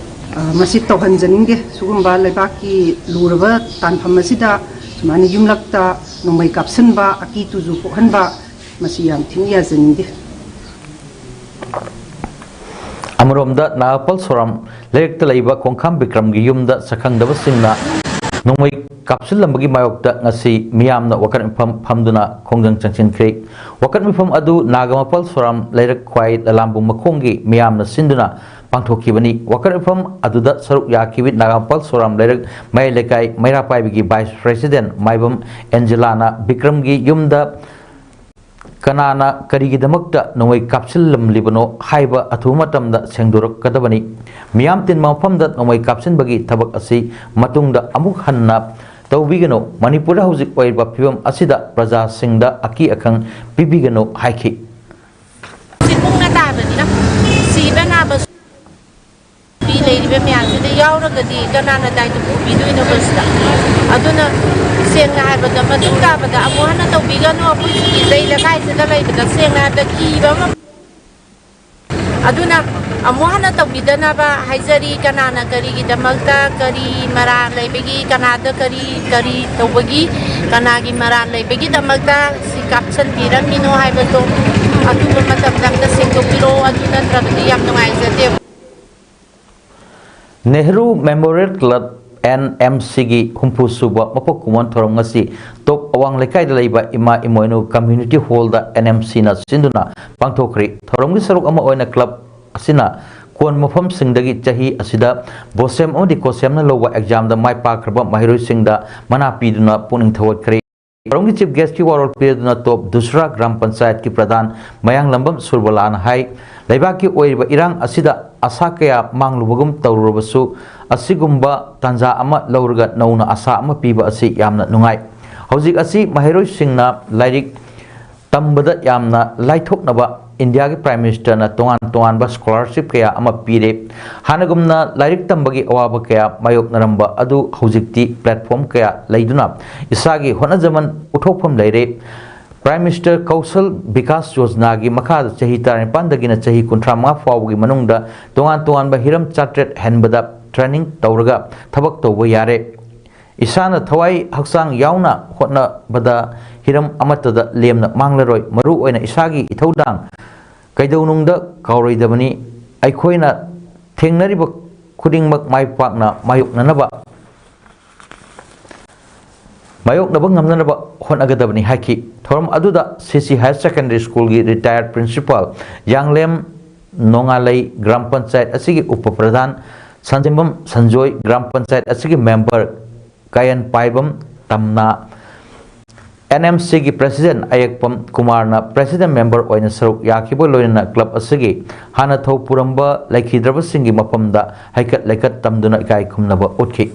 ꯑ, ꯃꯁꯤ ꯇꯧꯍꯟꯖꯅꯤꯡꯗꯦ꯫ ꯁꯤꯒꯨꯝꯕ ꯂꯩꯕꯥꯛꯀꯤ ꯂꯨꯔꯕ ꯇꯥꯟꯐꯝ ꯑꯁꯤꯗ ꯁꯨꯃꯥꯏꯅ ꯌꯨꯝꯂꯛꯇ ꯅꯣꯡꯃꯩ ꯀꯥꯞꯁꯤꯟꯕ, ꯑꯀꯤ ꯇꯨꯖꯨ ꯄꯣꯛꯍꯟꯕ, ꯃꯁꯤ ꯌꯥꯝ ꯊꯤꯅ ꯌꯥꯖꯅꯤꯡꯗꯦ꯫ ꯑꯃꯔꯣꯝꯗ, ꯅꯥꯒꯥꯄꯥꯜ ꯁꯣꯔꯥꯝ ꯂꯩꯔꯛꯇ ꯂꯩꯕ ꯈꯣꯡꯈꯥꯝ ꯕꯤꯀ꯭ꯔꯝꯒꯤ ꯌꯨꯝꯗ ꯁꯛꯈꯪꯗꯕꯁꯤꯡꯅ ꯅꯣꯡꯃꯩ ꯀꯥꯞꯁꯤꯜꯂꯝꯕꯒꯤ ꯃꯥꯌꯣꯛꯇ ꯉꯁꯤ ꯃꯤꯌꯥꯝꯅ ꯋꯥꯀꯠ ꯃꯤꯐꯝ ꯐꯝꯗꯨꯅ ꯈꯣꯡꯖꯪ ꯆꯪꯁꯤꯟꯈ꯭ꯔꯦ꯫ ꯋꯥꯀꯠ ꯃꯤꯐꯝ ꯑꯗꯨ ꯅꯥꯒꯥꯃꯄꯥꯜ ꯁꯣꯔꯥꯝ ꯂꯩꯔꯛ ꯈ꯭ꯋꯥꯏ ꯂꯂꯥꯝꯕꯨꯡ ꯃꯈꯣꯡꯒꯤ ꯃꯤꯌꯥꯝꯅ ꯁꯤꯟꯗꯨꯅ ꯄꯥꯡꯊꯣꯛꯈꯤꯕꯅꯤ꯫ ꯋꯥꯀꯠ ꯃꯤꯐꯝ ꯑꯗꯨꯗ ꯁꯔꯨꯛ ꯌꯥꯈꯤꯕ ꯅꯥꯒꯥꯃꯄꯥꯜ ꯁꯣꯔꯥꯝ ꯂꯩꯔꯛ ꯃꯌꯥꯏ ꯂꯩꯀꯥꯏ ꯃꯩꯔꯥ ꯄꯥꯏꯕꯤꯒꯤ vice president ꯃꯥꯏꯕꯝ ꯑꯦꯟꯖꯦꯂꯥꯅ ꯕꯤꯀ꯭ꯔꯝꯒꯤ ꯌꯨꯝꯗ ꯀꯅꯥꯅ ꯀꯔꯤꯒꯤꯗꯃꯛꯇ ꯅꯣꯡꯃꯩ ꯀꯥꯞꯁꯤꯜꯂꯝꯂꯤꯕꯅꯣ ꯍꯥꯏꯕ ꯑꯊꯨꯕ ꯃꯇꯝꯗ ꯁꯦꯡꯗꯣꯔꯛꯀꯗꯕꯅꯤ꯫ ꯃꯤꯌꯥꯝ ꯇꯤꯟꯕ ꯃꯐꯝꯗ ꯅꯣꯡꯃꯩ ꯀꯥꯞꯁꯤꯟꯕꯒꯤ ꯊꯕꯛ ꯑꯁꯤ ꯃꯇꯨꯡꯗ ꯑꯃꯨꯛ ꯍꯟꯅ ꯇꯧꯕꯤꯒꯅꯨ꯫ ꯃꯅꯤꯄꯨꯔꯗ ꯍꯧꯖꯤꯛ ꯑꯣꯏꯔꯤꯕ ꯐꯤꯕꯝ ꯑꯁꯤꯗ ꯄ꯭ꯔꯖꯥꯁꯤꯡꯗ ꯑꯀꯤ ꯑꯈꯪ ꯄꯤꯕꯤꯒꯅꯨ ꯍꯥꯏꯈꯤ꯫ ꯁꯤ ꯄꯨꯡꯅ ꯇꯥꯕꯅꯤꯅ ꯁꯤꯕ ꯅꯥꯕꯁꯨ ꯅꯨꯄꯤ ꯂꯩꯔꯤꯕ ꯃꯌꯥꯝꯁꯤꯗ ꯌꯥꯎꯔꯒꯗꯤ ꯀꯅꯥꯅ ꯗꯥꯏꯇ ꯄꯨꯕꯤꯗꯣꯏꯅꯣꯕ ꯁꯤꯗ? ꯑꯗꯨꯅ ꯁꯦꯡꯅ ꯍꯥꯏꯕꯗ ꯃꯇꯨꯡ ꯇꯥꯕꯗ ꯑꯃꯨꯛ ꯍꯟꯅ ꯇꯧꯕꯤꯒꯅꯨ꯫ ꯑꯩꯈꯣꯏ ꯁꯤꯒꯤ ꯖꯩ ꯂꯩꯀꯥꯏꯁꯤꯗ ꯂꯩꯕꯗ ꯁꯦꯡꯅ ꯍꯥꯏꯕꯗ ꯀꯤꯕ ꯑꯃ꯫ ꯑꯗꯨꯅ ꯑꯃꯨꯛ ꯍꯟꯅ ꯇꯧꯕꯤꯗꯅꯕ ꯍꯥꯏꯖꯔꯤ꯫ ꯀꯅꯥꯅ ꯀꯔꯤꯒꯤꯗꯃꯛꯇ ꯀꯔꯤ ꯃꯔꯥꯜ ꯂꯩꯕꯒꯤ, ꯀꯅꯥꯗ ꯀꯔꯤ ꯀꯔꯤ ꯇꯧꯕꯒꯤ, ꯀꯅꯥꯒꯤ ꯃꯔꯥꯜ ꯂꯩꯕꯒꯤꯗꯃꯛꯇ ꯁꯤ ꯀꯥꯞꯁꯟꯕꯤꯔꯝꯃꯤꯅꯣ ꯍꯥꯏꯕꯗꯣ ꯑꯊꯨꯕ ꯃꯇꯝꯗ ꯑꯝꯇ ꯁꯦꯡꯗꯣꯛꯄꯤꯔꯛꯑꯣ꯫ ꯑꯗꯨ ꯅꯠꯇ꯭ꯔꯕꯗꯤ ꯌꯥꯝ ꯅꯨꯡꯉꯥꯏꯖꯗꯦ꯫ Nehru memorial club, N M ꯁꯤꯒꯤ ꯍꯨꯝꯐꯨ ꯁꯨꯕ ꯃꯄꯣꯛ ꯀꯨꯝꯑꯣꯟ ꯊꯧꯔꯝ ꯉꯁꯤ ꯇꯣꯞ ꯑꯋꯥꯡ ꯂꯩꯀꯥꯏꯗ ꯂꯩꯕ ꯏꯃꯥ ꯏꯃꯣꯏꯅꯨ ꯀꯝꯃ꯭ꯌꯨꯅꯤꯇꯤ ꯍꯣꯜꯗ ꯑꯦꯟ ꯑꯦꯝ ꯁꯤꯅ ꯁꯤꯟꯗꯨꯅ ꯄꯥꯡꯊꯣꯛꯈ꯭ꯔꯤ꯫ ꯊꯧꯔꯝꯒꯤ ꯁꯔꯨꯛ ꯑꯃ ꯑꯣꯏꯅ ꯀ꯭ꯂꯕ ꯑꯁꯤꯅ ꯀꯣꯟ ꯃꯐꯝꯁꯤꯡꯗꯒꯤ ꯆꯍꯤ ꯑꯁꯤꯗ ꯕꯣꯁꯦꯝ ꯑꯃꯗꯤ ꯀꯣꯁꯦꯝꯅ ꯂꯧꯕ ꯑꯦꯛꯖꯥꯝꯗ ꯃꯥꯏ ꯄꯥꯛꯈ꯭ꯔꯕ ꯃꯍꯩꯔꯣꯏꯁꯤꯡꯗ ꯃꯅꯥ ꯄꯤꯗꯨꯅ ꯄꯨꯛꯅꯤꯡ ꯊꯧꯒꯠꯈ꯭ꯔꯦ꯫ ꯊꯧꯔꯝꯒꯤ ꯆꯤꯐ ꯒꯦꯁꯀꯤ ꯋꯥꯔꯣꯜ ꯄꯤꯗꯨꯅ ꯇꯣꯞ ꯗꯨꯁꯔꯥ ꯒ꯭ꯔꯥꯝ ꯄꯟꯆꯥꯌꯠꯀꯤ ꯄ꯭ꯔꯙꯥꯟ ꯃꯌꯥꯡꯂꯝꯕꯝ ꯁꯨꯔꯕꯂꯥꯅ ꯍꯥꯏ, ꯂꯩꯕꯥꯛꯀꯤ ꯑꯣꯏꯔꯤꯕ ꯏꯔꯥꯡ ꯑꯁꯤꯗ ꯑꯁꯥ ꯀꯌꯥ ꯃꯥꯡꯂꯨꯕꯒꯨꯝ ꯇꯧꯔꯨꯔꯕꯁꯨ, ꯑꯁꯤꯒꯨꯝꯕ ꯇꯥꯟꯖꯥ ꯑꯃ ꯂꯧꯔꯒ ꯅꯧꯅ ꯑꯁꯥ ꯑꯃ ꯄꯤꯕ ꯑꯁꯤ ꯌꯥꯝꯅ ꯅꯨꯡꯉꯥꯏ꯫ ꯍꯧꯖꯤꯛ ꯑꯁꯤ ꯃꯍꯩꯔꯣꯏꯁꯤꯡꯅ ꯂꯥꯏꯔꯤꯛ ꯇꯝꯕꯗ ꯌꯥꯝꯅ ꯂꯥꯏꯊꯣꯛꯅꯕ ꯏꯟꯗꯤꯌꯥꯒꯤ ꯄ꯭ꯔꯥꯏꯝ ꯃꯤꯅꯤꯁꯇꯔꯅ ꯇꯣꯉꯥꯟ ꯇꯣꯉꯥꯟꯕ ꯁ꯭ꯀꯣꯂꯥꯔꯁꯤꯞ ꯀꯌꯥ ꯑꯃ ꯄꯤꯔꯦ꯫ ꯍꯥꯟꯅꯒꯨꯝꯅ ꯂꯥꯏꯔꯤꯛ ꯇꯝꯕꯒꯤ ꯑꯋꯥꯕ ꯀꯌꯥ ꯃꯥꯌꯣꯛꯅꯔꯝꯕ ꯑꯗꯨ ꯍꯧꯖꯤꯛꯇꯤ ꯄ꯭ꯂꯦꯠꯐꯣꯝ ꯀꯌꯥ ꯂꯩꯗꯨꯅ ꯏꯁꯥꯒꯤ ꯍꯣꯠꯅꯖꯃꯟ ꯎꯠꯊꯣꯛꯐꯝ ꯂꯩꯔꯦ꯫ ꯄ꯭ꯔꯥꯏꯝ ꯃꯤꯅꯤꯁꯇꯔ ꯀꯧꯁꯜ ꯕꯤꯀꯥꯁ ꯌꯣꯖꯅꯥꯒꯤ ꯃꯈꯥꯗ ꯆꯍꯤ ꯇꯔꯥꯅꯤꯄꯥꯟꯗꯒꯤꯅ ꯆꯍꯤ ꯀꯨꯟꯊ꯭ꯔꯥ ꯃꯉꯥ ꯐꯥꯎꯕꯒꯤ ꯃꯅꯨꯡꯗ ꯇꯣꯉꯥꯟ ꯇꯣꯉꯥꯟꯕ ꯍꯤꯔꯝ ꯆꯥꯇ꯭ꯔꯦꯠ ꯍꯦꯟꯕꯗ ꯇ꯭ꯔꯦꯅꯤꯡ ꯇꯧꯔꯒ ꯊꯕꯛ ꯇꯧꯕ ꯌꯥꯔꯦ꯫ ꯏꯁꯥꯅ ꯊꯋꯥꯏ ꯍꯛꯆꯥꯡ ꯌꯥꯎꯅ ꯍꯣꯠꯅꯕꯗ ꯍꯤꯔꯝ ꯑꯃꯠꯇꯗ ꯂꯦꯝꯅ ꯃꯥꯡꯂꯔꯣꯏ꯫ ꯃꯔꯨ ꯑꯣꯏꯅ ꯏꯁꯥꯒꯤ ꯏꯊꯧꯗꯥꯡ ꯀꯩꯗꯧꯅꯨꯡꯗ ꯀꯥꯎꯔꯣꯏꯗꯕꯅꯤ꯫ ꯑꯩꯈꯣꯏꯅ ꯊꯦꯡꯅꯔꯤꯕ ꯈꯨꯗꯤꯡꯃꯛ ꯃꯥꯏ ꯄꯥꯛꯅ ꯃꯥꯌꯣꯛꯅꯅꯕ ꯃꯥꯌꯣꯛꯅꯕ ꯉꯝꯅꯅꯕ ꯍꯣꯠꯅꯒꯗꯕꯅꯤ ꯍꯥꯏꯈꯤ꯫ ꯊꯧꯔꯝ ꯑꯗꯨꯗ ꯁꯤ ꯁꯤ ꯍꯥꯌꯔ ꯁꯦꯀꯦꯟꯗꯔꯤ ꯁ꯭ꯀꯨꯜꯒꯤ ꯔꯤꯇꯥꯌꯔꯗ ꯄ꯭ꯔꯤꯟꯁꯤꯄꯥꯜ ꯌꯥꯡꯂꯦꯝ ꯅꯣꯡꯉꯥꯂꯩ, ꯒ꯭ꯔꯥꯝ ꯄꯟꯆꯥꯌꯠ ꯑꯁꯤꯒꯤ ꯎꯄ ꯄ꯭ꯔꯙꯥꯟ ꯁꯟꯖꯦꯝꯕꯝ ꯁꯟꯖꯣꯏ, ꯒ꯭ꯔꯥꯝ ꯄꯟꯆꯥꯌꯠ ꯑꯁꯤꯒꯤ ꯃꯦꯝꯕꯔ ꯀꯥꯌꯟ ꯄꯥꯏꯕꯝ ꯇꯝꯅꯥ, ꯑꯦꯟ ꯑꯦꯝ ꯁꯤꯒꯤ ꯄ꯭ꯔꯦꯁꯤꯗꯦꯟ ꯑꯌꯦꯛꯄꯝ ꯀꯨꯃꯥꯔꯅ ꯄ꯭ꯔꯦꯁꯤꯗꯦꯟ ꯃꯦꯝꯕꯔ ꯑꯣꯏꯅ ꯁꯔꯨꯛ ꯌꯥꯈꯤꯕ ꯂꯣꯏꯅꯅ ꯀ꯭ꯂꯕ ꯑꯁꯤꯒꯤ ꯍꯥꯟꯅ ꯊꯧ ꯄꯨꯔꯝꯕ ꯂꯩꯈꯤꯗ꯭ꯔꯕꯁꯤꯡꯒꯤ ꯃꯐꯝꯗ ꯍꯩꯀꯠ ꯂꯩꯀꯠ ꯇꯝꯗꯨꯅ ꯏꯀꯥꯏ ꯈꯨꯝꯅꯕ ꯎꯠꯈꯤ꯫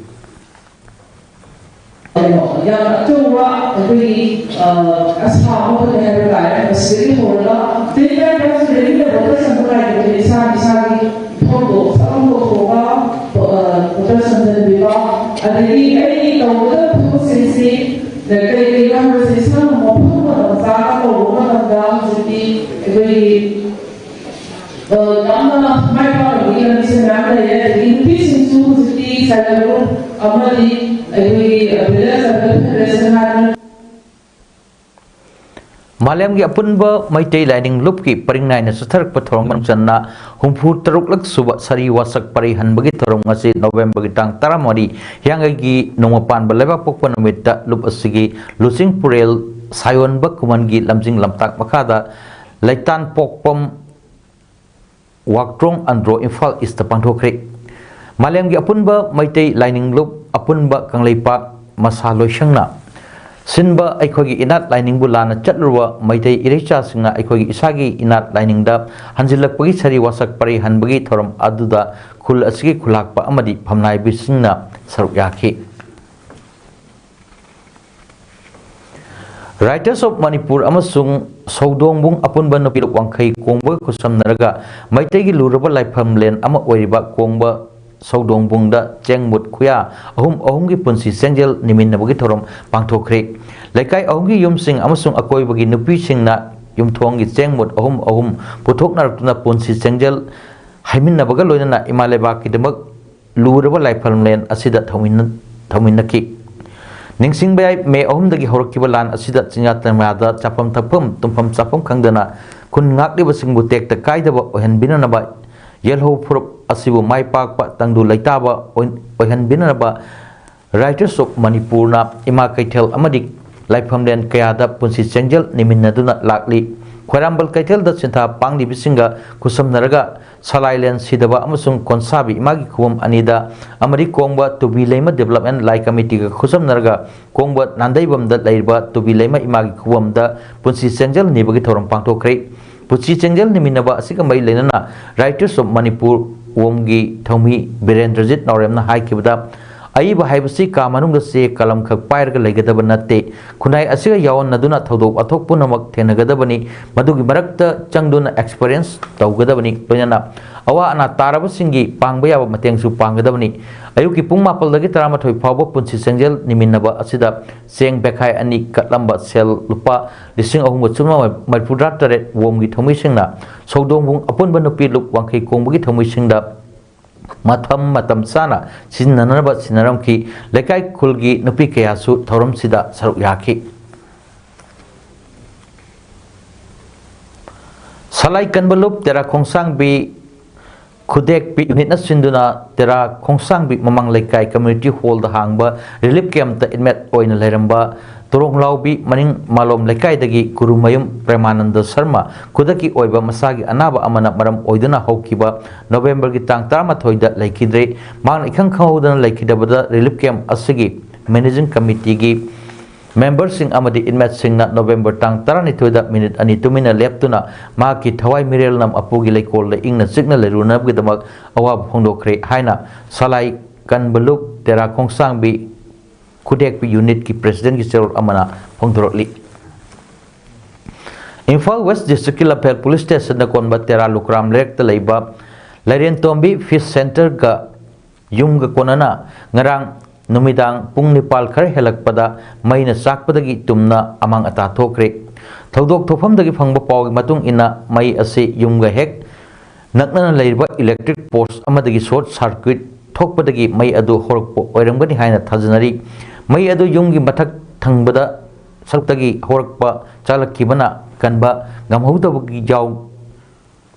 ꯌꯥꯝꯅ ꯑꯆꯧꯕ ꯑꯩꯈꯣꯏꯒꯤ ꯑꯁꯥ ꯑꯃ ꯐꯪꯉꯦ ꯍꯥꯏꯕ ꯇꯥꯔꯦ꯫ ꯃꯁꯤꯗꯒꯤ ꯍꯧꯔꯒ ꯇꯦꯟ ꯇꯥꯏꯝ ꯀ꯭ꯂꯥꯁꯁꯤꯗꯒꯤ ꯚꯣꯇꯔ ꯁꯟꯗ ꯉꯥꯏꯕꯗꯨꯅ ꯏꯁꯥ ꯏꯁꯥꯒꯤ ꯐꯣꯟꯗꯣ ꯁꯠ ꯂꯧꯊꯣꯛꯑꯒ ꯚꯣꯇꯔ ꯁꯟꯗ ꯄꯤꯕ, ꯑꯗꯒꯤ ꯑꯩꯒꯤ ꯇꯧꯒꯗꯕ ꯊꯕꯛꯁꯤꯡꯁꯤ ꯀꯔꯤ ꯀꯔꯤꯅꯣ ꯍꯥꯏꯕꯁꯤ ꯏꯁꯥꯅ ꯃꯐꯝ ꯃꯇꯝ ꯆꯥꯅ ꯇꯧꯕ ꯃꯇꯝꯗ ꯍꯧꯖꯤꯛꯇꯤ ꯑꯩꯈꯣꯏꯒꯤ ꯌꯥꯝꯅ ꯃꯥꯏ ꯄꯥꯛꯅꯕꯒꯤ ꯂꯝꯕꯤꯁꯦ ꯃꯌꯥꯝ ꯂꯩꯔꯦ꯫ ꯑꯗꯒꯤ ꯅꯨꯄꯤꯁꯤꯡꯁꯨ ꯍꯧꯖꯤꯛꯇꯤ ꯁꯦꯜꯐ ꯍꯦꯜꯞ ꯒ꯭ꯔꯨꯞ ꯑꯃꯗꯤ ꯑꯩꯈꯣꯏꯒꯤ ꯚꯤꯂꯦꯖ ꯁꯦꯜꯐ ꯍꯦꯜꯞ ꯐꯦꯗꯔꯦꯁꯟ ꯍꯥꯏꯗꯅ ꯃꯥꯂꯦꯝꯒꯤ ꯑꯄꯨꯟꯕ ꯃꯩꯇꯩ ꯂꯥꯏꯅꯤꯡ ꯂꯨꯞꯀꯤ ꯄꯔꯤꯡ ꯅꯥꯏꯅ ꯆꯠꯊꯔꯛꯄ ꯊꯧꯔꯝ ꯃꯅꯨꯡ ꯆꯟꯅ ꯍꯨꯝꯐꯨ ꯇꯔꯨꯛꯂꯛ ꯁꯨꯕ ꯁꯥꯔꯤ ꯋꯥꯁꯛ ꯄꯔꯩ ꯍꯟꯕꯒꯤ ꯊꯧꯔꯝ ꯉꯁꯤ ꯅꯣꯕꯦꯝꯕꯔꯒꯤ ꯇꯥꯡ ꯇꯔꯥꯃꯔꯤ, ꯍꯤꯌꯥꯡꯒꯩꯒꯤ ꯅꯣꯡꯃ ꯄꯥꯟꯕ ꯂꯩꯕꯥꯛꯄꯣꯛꯄ ꯅꯨꯃꯤꯠꯇ ꯂꯨꯞ ꯑꯁꯤꯒꯤ ꯂꯨꯆꯤꯡ ꯄꯨꯔꯦꯜ ꯁꯥꯌꯣꯟꯕ ꯈꯨꯃꯟꯒꯤ ꯂꯝꯖꯤꯡ ꯂꯝꯇꯥꯛ ꯃꯈꯥꯗ ꯂꯩꯇꯥꯟ ꯄꯣꯛꯄꯝ ꯋꯥꯛꯇ꯭ꯔꯣꯡ ꯑꯟꯗ꯭ꯔꯣ ꯏꯝꯐꯥꯜ ꯏꯁꯇ ꯄꯥꯡꯊꯣꯛꯈ꯭ꯔꯦ꯫ ꯃꯥꯂꯦꯝꯒꯤ ꯑꯄꯨꯟꯕ ꯃꯩꯇꯩ ꯂꯥꯏꯅꯤꯡ ꯂꯨꯞ, ꯑꯄꯨꯟꯕ ꯀꯪꯂꯩꯄꯥꯛ ꯃꯁꯥ ꯂꯣꯏꯁꯪꯅ ꯁꯤꯟꯕ ꯑꯩꯈꯣꯏꯒꯤ ꯏꯅꯥꯠ ꯂꯥꯏꯅꯤꯡꯕꯨ ꯂꯥꯟꯅ ꯆꯠꯂꯨꯔꯕ ꯃꯩꯇꯩ ꯏꯔꯩꯆꯥꯁꯤꯡꯅ ꯑꯩꯈꯣꯏꯒꯤ ꯏꯁꯥꯒꯤ ꯏꯅꯥꯠ ꯂꯥꯏꯅꯤꯡꯗ ꯍꯟꯖꯤꯜꯂꯛꯄꯒꯤ ꯁꯥꯔꯤ ꯋꯥꯁꯛ ꯄꯔꯩ ꯍꯟꯕꯒꯤ ꯊꯧꯔꯝ ꯑꯗꯨꯗ ꯈꯨꯜ ꯑꯁꯤꯒꯤ ꯈꯨꯂꯥꯛꯄ ꯑꯃꯗꯤ ꯐꯝꯅꯥꯏꯕꯁꯤꯡꯅ ꯁꯔꯨꯛ ꯌꯥꯈꯤ꯫ Writers of Manipur ꯑꯃꯁꯨꯡ ꯁꯧꯗꯣꯡꯕꯨꯡ ꯑꯄꯨꯟꯕ ꯅꯨꯄꯤ ꯋꯥꯡꯈꯩ ꯀꯣꯡꯕꯒ ꯈꯨꯠꯁꯝꯅꯔꯒ ꯃꯩꯇꯩꯒꯤ ꯂꯨꯔꯕ ꯂꯥꯏꯐꯝꯂꯦꯟ ꯑꯃ ꯑꯣꯏꯔꯤꯕ ꯀꯣꯡꯕ ꯁꯧꯗꯣꯡꯕꯨꯡꯗ ꯆꯦꯡ ꯃꯨꯠ ꯈꯨꯌꯥ ꯑꯍꯨꯝ ꯑꯍꯨꯝꯒꯤ ꯄꯨꯟꯁꯤ ꯆꯦꯡꯖꯦꯜ ꯅꯤꯃꯤꯟꯅꯕꯒꯤ ꯊꯧꯔꯝ ꯄꯥꯡꯊꯣꯛꯈ꯭ꯔꯦ꯫ ꯂꯩꯀꯥꯏ ꯑꯍꯨꯝꯒꯤ ꯌꯨꯝꯁꯤꯡ ꯑꯃꯁꯨꯡ ꯑꯀꯣꯏꯕꯒꯤ ꯅꯨꯄꯤꯁꯤꯡꯅ ꯌꯨꯝꯊꯣꯡꯒꯤ ꯆꯦꯡ ꯃꯨꯠ ꯑꯍꯨꯝ ꯑꯍꯨꯝ ꯄꯨꯊꯣꯛꯅꯔꯛꯇꯨꯅ ꯄꯨꯟꯁꯤ ꯆꯦꯡꯖꯦꯜ ꯍꯩꯃꯤꯟꯅꯕꯒ ꯂꯣꯏꯅꯅ ꯏꯃꯥ ꯂꯩꯕꯥꯛꯀꯤꯗꯃꯛ ꯂꯨꯔꯕ ꯂꯥꯏꯐꯝꯂꯦꯟ ꯑꯁꯤꯗ ꯊꯧꯃꯤꯟꯅ-, ꯊꯧꯃꯤꯟꯅꯈꯤ꯫ ꯅꯤꯡꯁꯤꯡꯕ ꯌꯥꯏ, ꯃꯦ ꯑꯍꯨꯝꯗꯒꯤ ꯍꯧꯔꯛꯈꯤꯕ ꯂꯥꯟ ꯑꯁꯤꯗ ꯆꯤꯡꯌꯥ ꯇꯝꯌꯥꯗ ꯆꯥꯐꯝ ꯊꯛꯐꯝ, ꯇꯨꯝꯐꯝ ꯆꯥꯐꯝ ꯈꯪꯗꯅ ꯈꯨꯟ ꯉꯥꯛꯂꯤꯕꯁꯤꯡꯕꯨ ꯇꯦꯛꯇ ꯀꯥꯏꯗꯕ ꯑꯣꯏꯍꯟꯕꯤꯅꯅꯕ, ꯌꯦꯜꯍꯧ ꯐꯨꯔꯨꯞ ꯑꯁꯤꯕꯨ ꯃꯥꯏ ꯄꯥꯛꯄ ꯇꯪꯗꯨ ꯂꯩꯇꯥꯕ ꯑꯣꯏ-, ꯑꯣꯏꯍꯟꯕꯤꯅꯅꯕ Writers of ꯃꯅꯤꯄꯨꯔꯅ ꯏꯃꯥ ꯀꯩꯊꯦꯜ ꯑꯃꯗꯤ ꯂꯥꯏꯐꯝꯂꯦꯟ ꯀꯌꯥꯗ ꯄꯨꯟꯁꯤ ꯆꯦꯡꯖꯦꯜ ꯅꯤꯃꯤꯟꯅꯗꯨꯅ ꯂꯥꯛꯂꯤ꯫ ꯈ꯭ꯋꯥꯏꯔꯝꯕꯟ ꯀꯩꯊꯦꯜꯗ ꯁꯤꯟꯊꯥ ꯄꯥꯡꯂꯤꯕꯁꯤꯡꯒ ꯈꯨꯠꯁꯝꯅꯔꯒ ꯁꯂꯥꯏꯂꯦꯟ ꯁꯤꯗꯕ ꯑꯃꯁꯨꯡ ꯀꯣꯟꯁꯥꯕꯤ ꯏꯃꯥꯒꯤ ꯈꯨꯕꯝ ꯑꯅꯤꯗ ꯑꯃꯔꯤ ꯀꯣꯡꯕ ꯇꯨꯕꯤ ꯂꯩꯃ ꯗꯤꯕꯦꯂꯞꯃꯦꯟ ꯂꯥꯏ ꯀꯃꯤꯇꯤꯒ ꯈꯨꯠꯁꯝꯅꯔꯒ ꯀꯣꯡꯕ ꯅꯥꯟꯗꯩꯕꯝꯗ ꯂꯩꯔꯤꯕ ꯇꯨꯕꯤ ꯂꯩꯃ ꯏꯃꯥꯒꯤ ꯈꯨꯕꯝꯗ ꯄꯨꯟꯁꯤ ꯆꯦꯡꯖꯦꯜ ꯅꯤꯕꯒꯤ ꯊꯧꯔꯝ ꯄꯥꯡꯊꯣꯛꯈ꯭ꯔꯦ꯫ ꯄꯨꯟꯁꯤ ꯆꯦꯡꯖꯦꯜ ꯅꯤꯃꯤꯟꯅꯕ ꯑꯁꯤꯒ ꯃꯔꯤ ꯂꯩꯅꯅ Writers of Manipur ꯋꯣꯝꯒꯤ ꯊꯧꯃꯤ ꯕꯤꯔꯦꯟꯗ꯭ꯔꯖꯤꯠ ꯅꯥꯎꯔꯦꯝꯅ ꯍꯥꯏꯈꯤꯕꯗ, ꯑꯏꯕ ꯍꯥꯏꯕꯁꯤ ꯀꯥ ꯃꯅꯨꯡꯗ ꯆꯦ ꯀꯂꯝ ꯈꯛ ꯄꯥꯏꯔꯒ ꯂꯩꯒꯗꯕ ꯅꯠꯇꯦ꯫ ꯈꯨꯟꯅꯥꯏ ꯑꯁꯤꯒ ꯌꯥꯑꯣꯟꯅꯗꯨꯅ ꯊꯧꯗꯣꯛ ꯋꯥꯊꯣꯛ ꯄꯨꯝꯅꯃꯛ ꯊꯦꯡꯅꯒꯗꯕꯅꯤ꯫ ꯃꯗꯨꯒꯤ ꯃꯔꯛꯇ ꯆꯪꯗꯨꯅ ꯑꯦꯛꯁꯄꯔꯤꯌꯦꯟꯁ ꯇꯧꯒꯗꯕꯅꯤ꯫ ꯂꯣꯏꯅꯅ ꯑꯋꯥ ꯑꯅꯥ ꯇꯥꯔꯕꯁꯤꯡꯒꯤ ꯄꯥꯡꯕ ꯌꯥꯕ ꯃꯇꯦꯡꯁꯨ ꯄꯥꯡꯒꯗꯕꯅꯤ꯫ ꯑꯌꯨꯛꯀꯤ ꯄꯨꯡ ꯃꯥꯄꯜꯗꯒꯤ ꯇꯔꯥꯃꯥꯊꯣꯏ ꯐꯥꯎꯕ ꯄꯨꯟꯁꯤ ꯆꯦꯡꯖꯦꯜ ꯅꯤꯃꯤꯟꯅꯕ ꯑꯁꯤꯗ ꯆꯦꯡ ꯕꯦꯈꯥꯏ ꯑꯅꯤ ꯀꯠꯂꯝꯕ ꯁꯦꯜ ꯂꯨꯄꯥ ꯂꯤꯁꯤꯡ ꯑꯍꯨꯝꯒ ꯆꯥꯝꯃꯉꯥ ꯃꯔꯤꯐꯨꯇꯔꯥ ꯇꯔꯦꯠ ꯋꯣꯝꯒꯤ ꯊꯧꯃꯤꯁꯤꯡꯅ ꯁꯧꯗꯣꯡꯕꯨꯡ ꯑꯄꯨꯟꯕ ꯅꯨꯄꯤ ꯂꯨꯞ ꯋꯥꯡꯈꯩ ꯀꯣꯡꯕꯒꯤ ꯊꯧꯃꯤꯁꯤꯡꯗ ꯃꯐꯝ ꯃꯇꯝ ꯆꯥꯅ ꯁꯤꯖꯤꯟꯅꯅꯕ ꯁꯤꯟꯅꯔꯝꯈꯤ꯫ ꯂꯩꯀꯥꯏ ꯈꯨꯜꯒꯤ ꯅꯨꯄꯤ ꯀꯌꯥꯁꯨ ꯊꯧꯔꯝꯁꯤꯗ ꯁꯔꯨꯛ ꯌꯥꯈꯤ꯫ ꯁꯂꯥꯏ ꯀꯟꯕ ꯂꯨꯞ ꯇꯦꯔꯥ ꯈꯣꯡꯁꯥꯡꯕꯤ ꯈꯨꯗꯦꯛꯄꯤ ꯌꯨꯅꯤꯠꯅ ꯁꯤꯟꯗꯨꯅ ꯇꯦꯔꯥ ꯈꯣꯡꯁꯥꯡꯕꯤ ꯃꯃꯥꯡ ꯂꯩꯀꯥꯏ ꯀꯝꯃ꯭ꯌꯨꯅꯤꯇꯤ ꯍꯣꯜꯗ ꯍꯥꯡꯕ ꯔꯤꯂꯤꯐ ꯀꯦꯝꯞꯇ ꯑꯦꯗꯃꯤꯠ ꯑꯣꯏꯅ ꯂꯩꯔꯝꯕ ꯇꯣꯔꯣꯡꯂꯥꯎꯕꯤ ꯃꯅꯤꯡ ꯃꯥꯂꯣꯝ ꯂꯩꯀꯥꯏꯗꯒꯤ ꯒꯨꯔꯨꯃꯌꯨꯝ ꯄ꯭ꯔꯦꯃꯥꯅꯟꯗ ꯁꯔꯃ ꯈꯨꯗꯛꯀꯤ ꯑꯣꯏꯕ ꯃꯁꯥꯒꯤ ꯑꯅꯥꯕ ꯑꯃꯅ ꯃꯔꯝ ꯑꯣꯏꯗꯨꯅ ꯍꯧꯈꯤꯕ ꯅꯣꯕꯦꯝꯕꯔꯒꯤ ꯇꯥꯡ ꯇꯔꯥꯃꯥꯊꯣꯏꯗ ꯂꯩꯈꯤꯗ꯭ꯔꯦ꯫ ꯃꯍꯥꯛꯅ ꯏꯈꯪ ꯈꯪꯍꯧꯗꯅ ꯂꯩꯈꯤꯗꯕꯗ ꯔꯤꯂꯤꯐ ꯀꯦꯝꯞ ꯑꯁꯤꯒꯤ ꯃꯦꯅꯦꯖꯤꯡ ꯀꯝꯃꯤꯇꯤꯒꯤ ꯃꯦꯝꯕꯔꯁꯤꯡ ꯑꯃꯗꯤ ꯏꯟꯃꯦꯠꯁꯤꯡꯅ ꯅꯣꯕꯦꯝꯕꯔ ꯇꯥꯡ ꯇꯔꯥꯅꯤꯊꯣꯏꯗ ꯃꯤꯅꯤꯠ ꯑꯅꯤ ꯇꯨꯃꯤꯟꯅ ꯂꯦꯞꯇꯨꯅ ꯃꯍꯥꯛꯀꯤ ꯊꯋꯥꯏ ꯃꯤꯔꯦꯜꯅꯝ ꯑꯄꯨꯒꯤ ꯂꯩꯀꯣꯜꯗ ꯏꯪꯅ ꯆꯤꯛꯅ ꯂꯩꯔꯨꯅꯕꯒꯤꯗꯃꯛ ꯑꯋꯥꯕ ꯐꯣꯡꯗꯣꯛꯈ꯭ꯔꯦ ꯍꯥꯏꯅ ꯁꯂꯥꯏ ꯀꯟꯕ ꯂꯨꯞ ꯇꯦꯔꯥ ꯈꯣꯡꯁꯥꯡꯕꯤ ꯈꯨꯗꯦꯛꯄꯤ ꯌꯨꯅꯤꯠꯀꯤ ꯄ꯭ꯔꯦꯁꯤꯗꯦꯟꯒꯤ ꯆꯦꯔꯣꯜ ꯑꯃꯅ ꯐꯣꯡꯗꯣꯔꯛꯂꯤ꯫ ꯏꯝꯐꯥꯜ ꯋꯦꯁ ꯗꯤꯁꯇ꯭ꯔꯤꯛꯀꯤ ꯂꯝꯐꯦꯜ ꯄꯨꯂꯤꯁ ꯁ꯭ꯇꯦꯁꯟꯗ ꯀꯣꯟꯕ ꯇꯦꯔꯥ ꯂꯨꯀ꯭ꯔꯥꯝ ꯂꯩꯔꯛꯇ ꯂꯩꯕ ꯂꯩꯔꯦꯟꯇꯣꯝꯕꯤ ꯐꯤꯁ ꯁꯦꯟꯇꯔꯒ ꯌꯨꯝꯒ ꯀꯣꯟꯅꯅ ꯉꯔꯥꯡ ꯅꯨꯃꯤꯗꯥꯡ ꯄꯨꯡ ꯅꯤꯄꯥꯜ ꯈꯔ ꯍꯦꯜꯂꯛꯄꯗ ꯃꯩꯅ ꯆꯥꯛꯄꯗꯒꯤ ꯇꯨꯝꯅ ꯑꯃꯥꯡ ꯑꯇꯥ ꯊꯣꯛꯈ꯭ꯔꯦ꯫ ꯊꯧꯗꯣꯛ ꯊꯣꯛꯐꯝꯗꯒꯤ ꯐꯪꯕ ꯄꯥꯎꯒꯤ ꯃꯇꯨꯡ ꯏꯟꯅ ꯃꯩ ꯑꯁꯤ ꯌꯨꯝꯒ ꯍꯦꯛ ꯅꯛꯅꯅ ꯂꯩꯔꯤꯕ ꯏꯂꯦꯛꯇ꯭ꯔꯤꯛ ꯄꯣꯁ ꯑꯃꯗꯒꯤ ꯁꯣꯔꯠ ꯁꯥꯔꯀ꯭ꯌꯨꯠ ꯊꯣꯛꯄꯗꯒꯤ ꯃꯩ ꯑꯗꯨ ꯍꯧꯔꯛꯄ ꯑꯣꯏꯔꯝꯒꯅꯤ ꯍꯥꯏꯅ ꯊꯥꯖꯅꯔꯤ꯫ ꯃꯩ ꯑꯗꯨ ꯌꯨꯝꯒꯤ ꯃꯊꯛ ꯊꯪꯕꯗ ꯁꯔꯨꯛꯇꯒꯤ ꯍꯧꯔꯛꯄ ꯆꯥꯂꯛꯈꯤꯕꯅ ꯀꯟꯕ ꯉꯝꯍꯧꯗꯕꯒꯤ ꯌꯥꯎ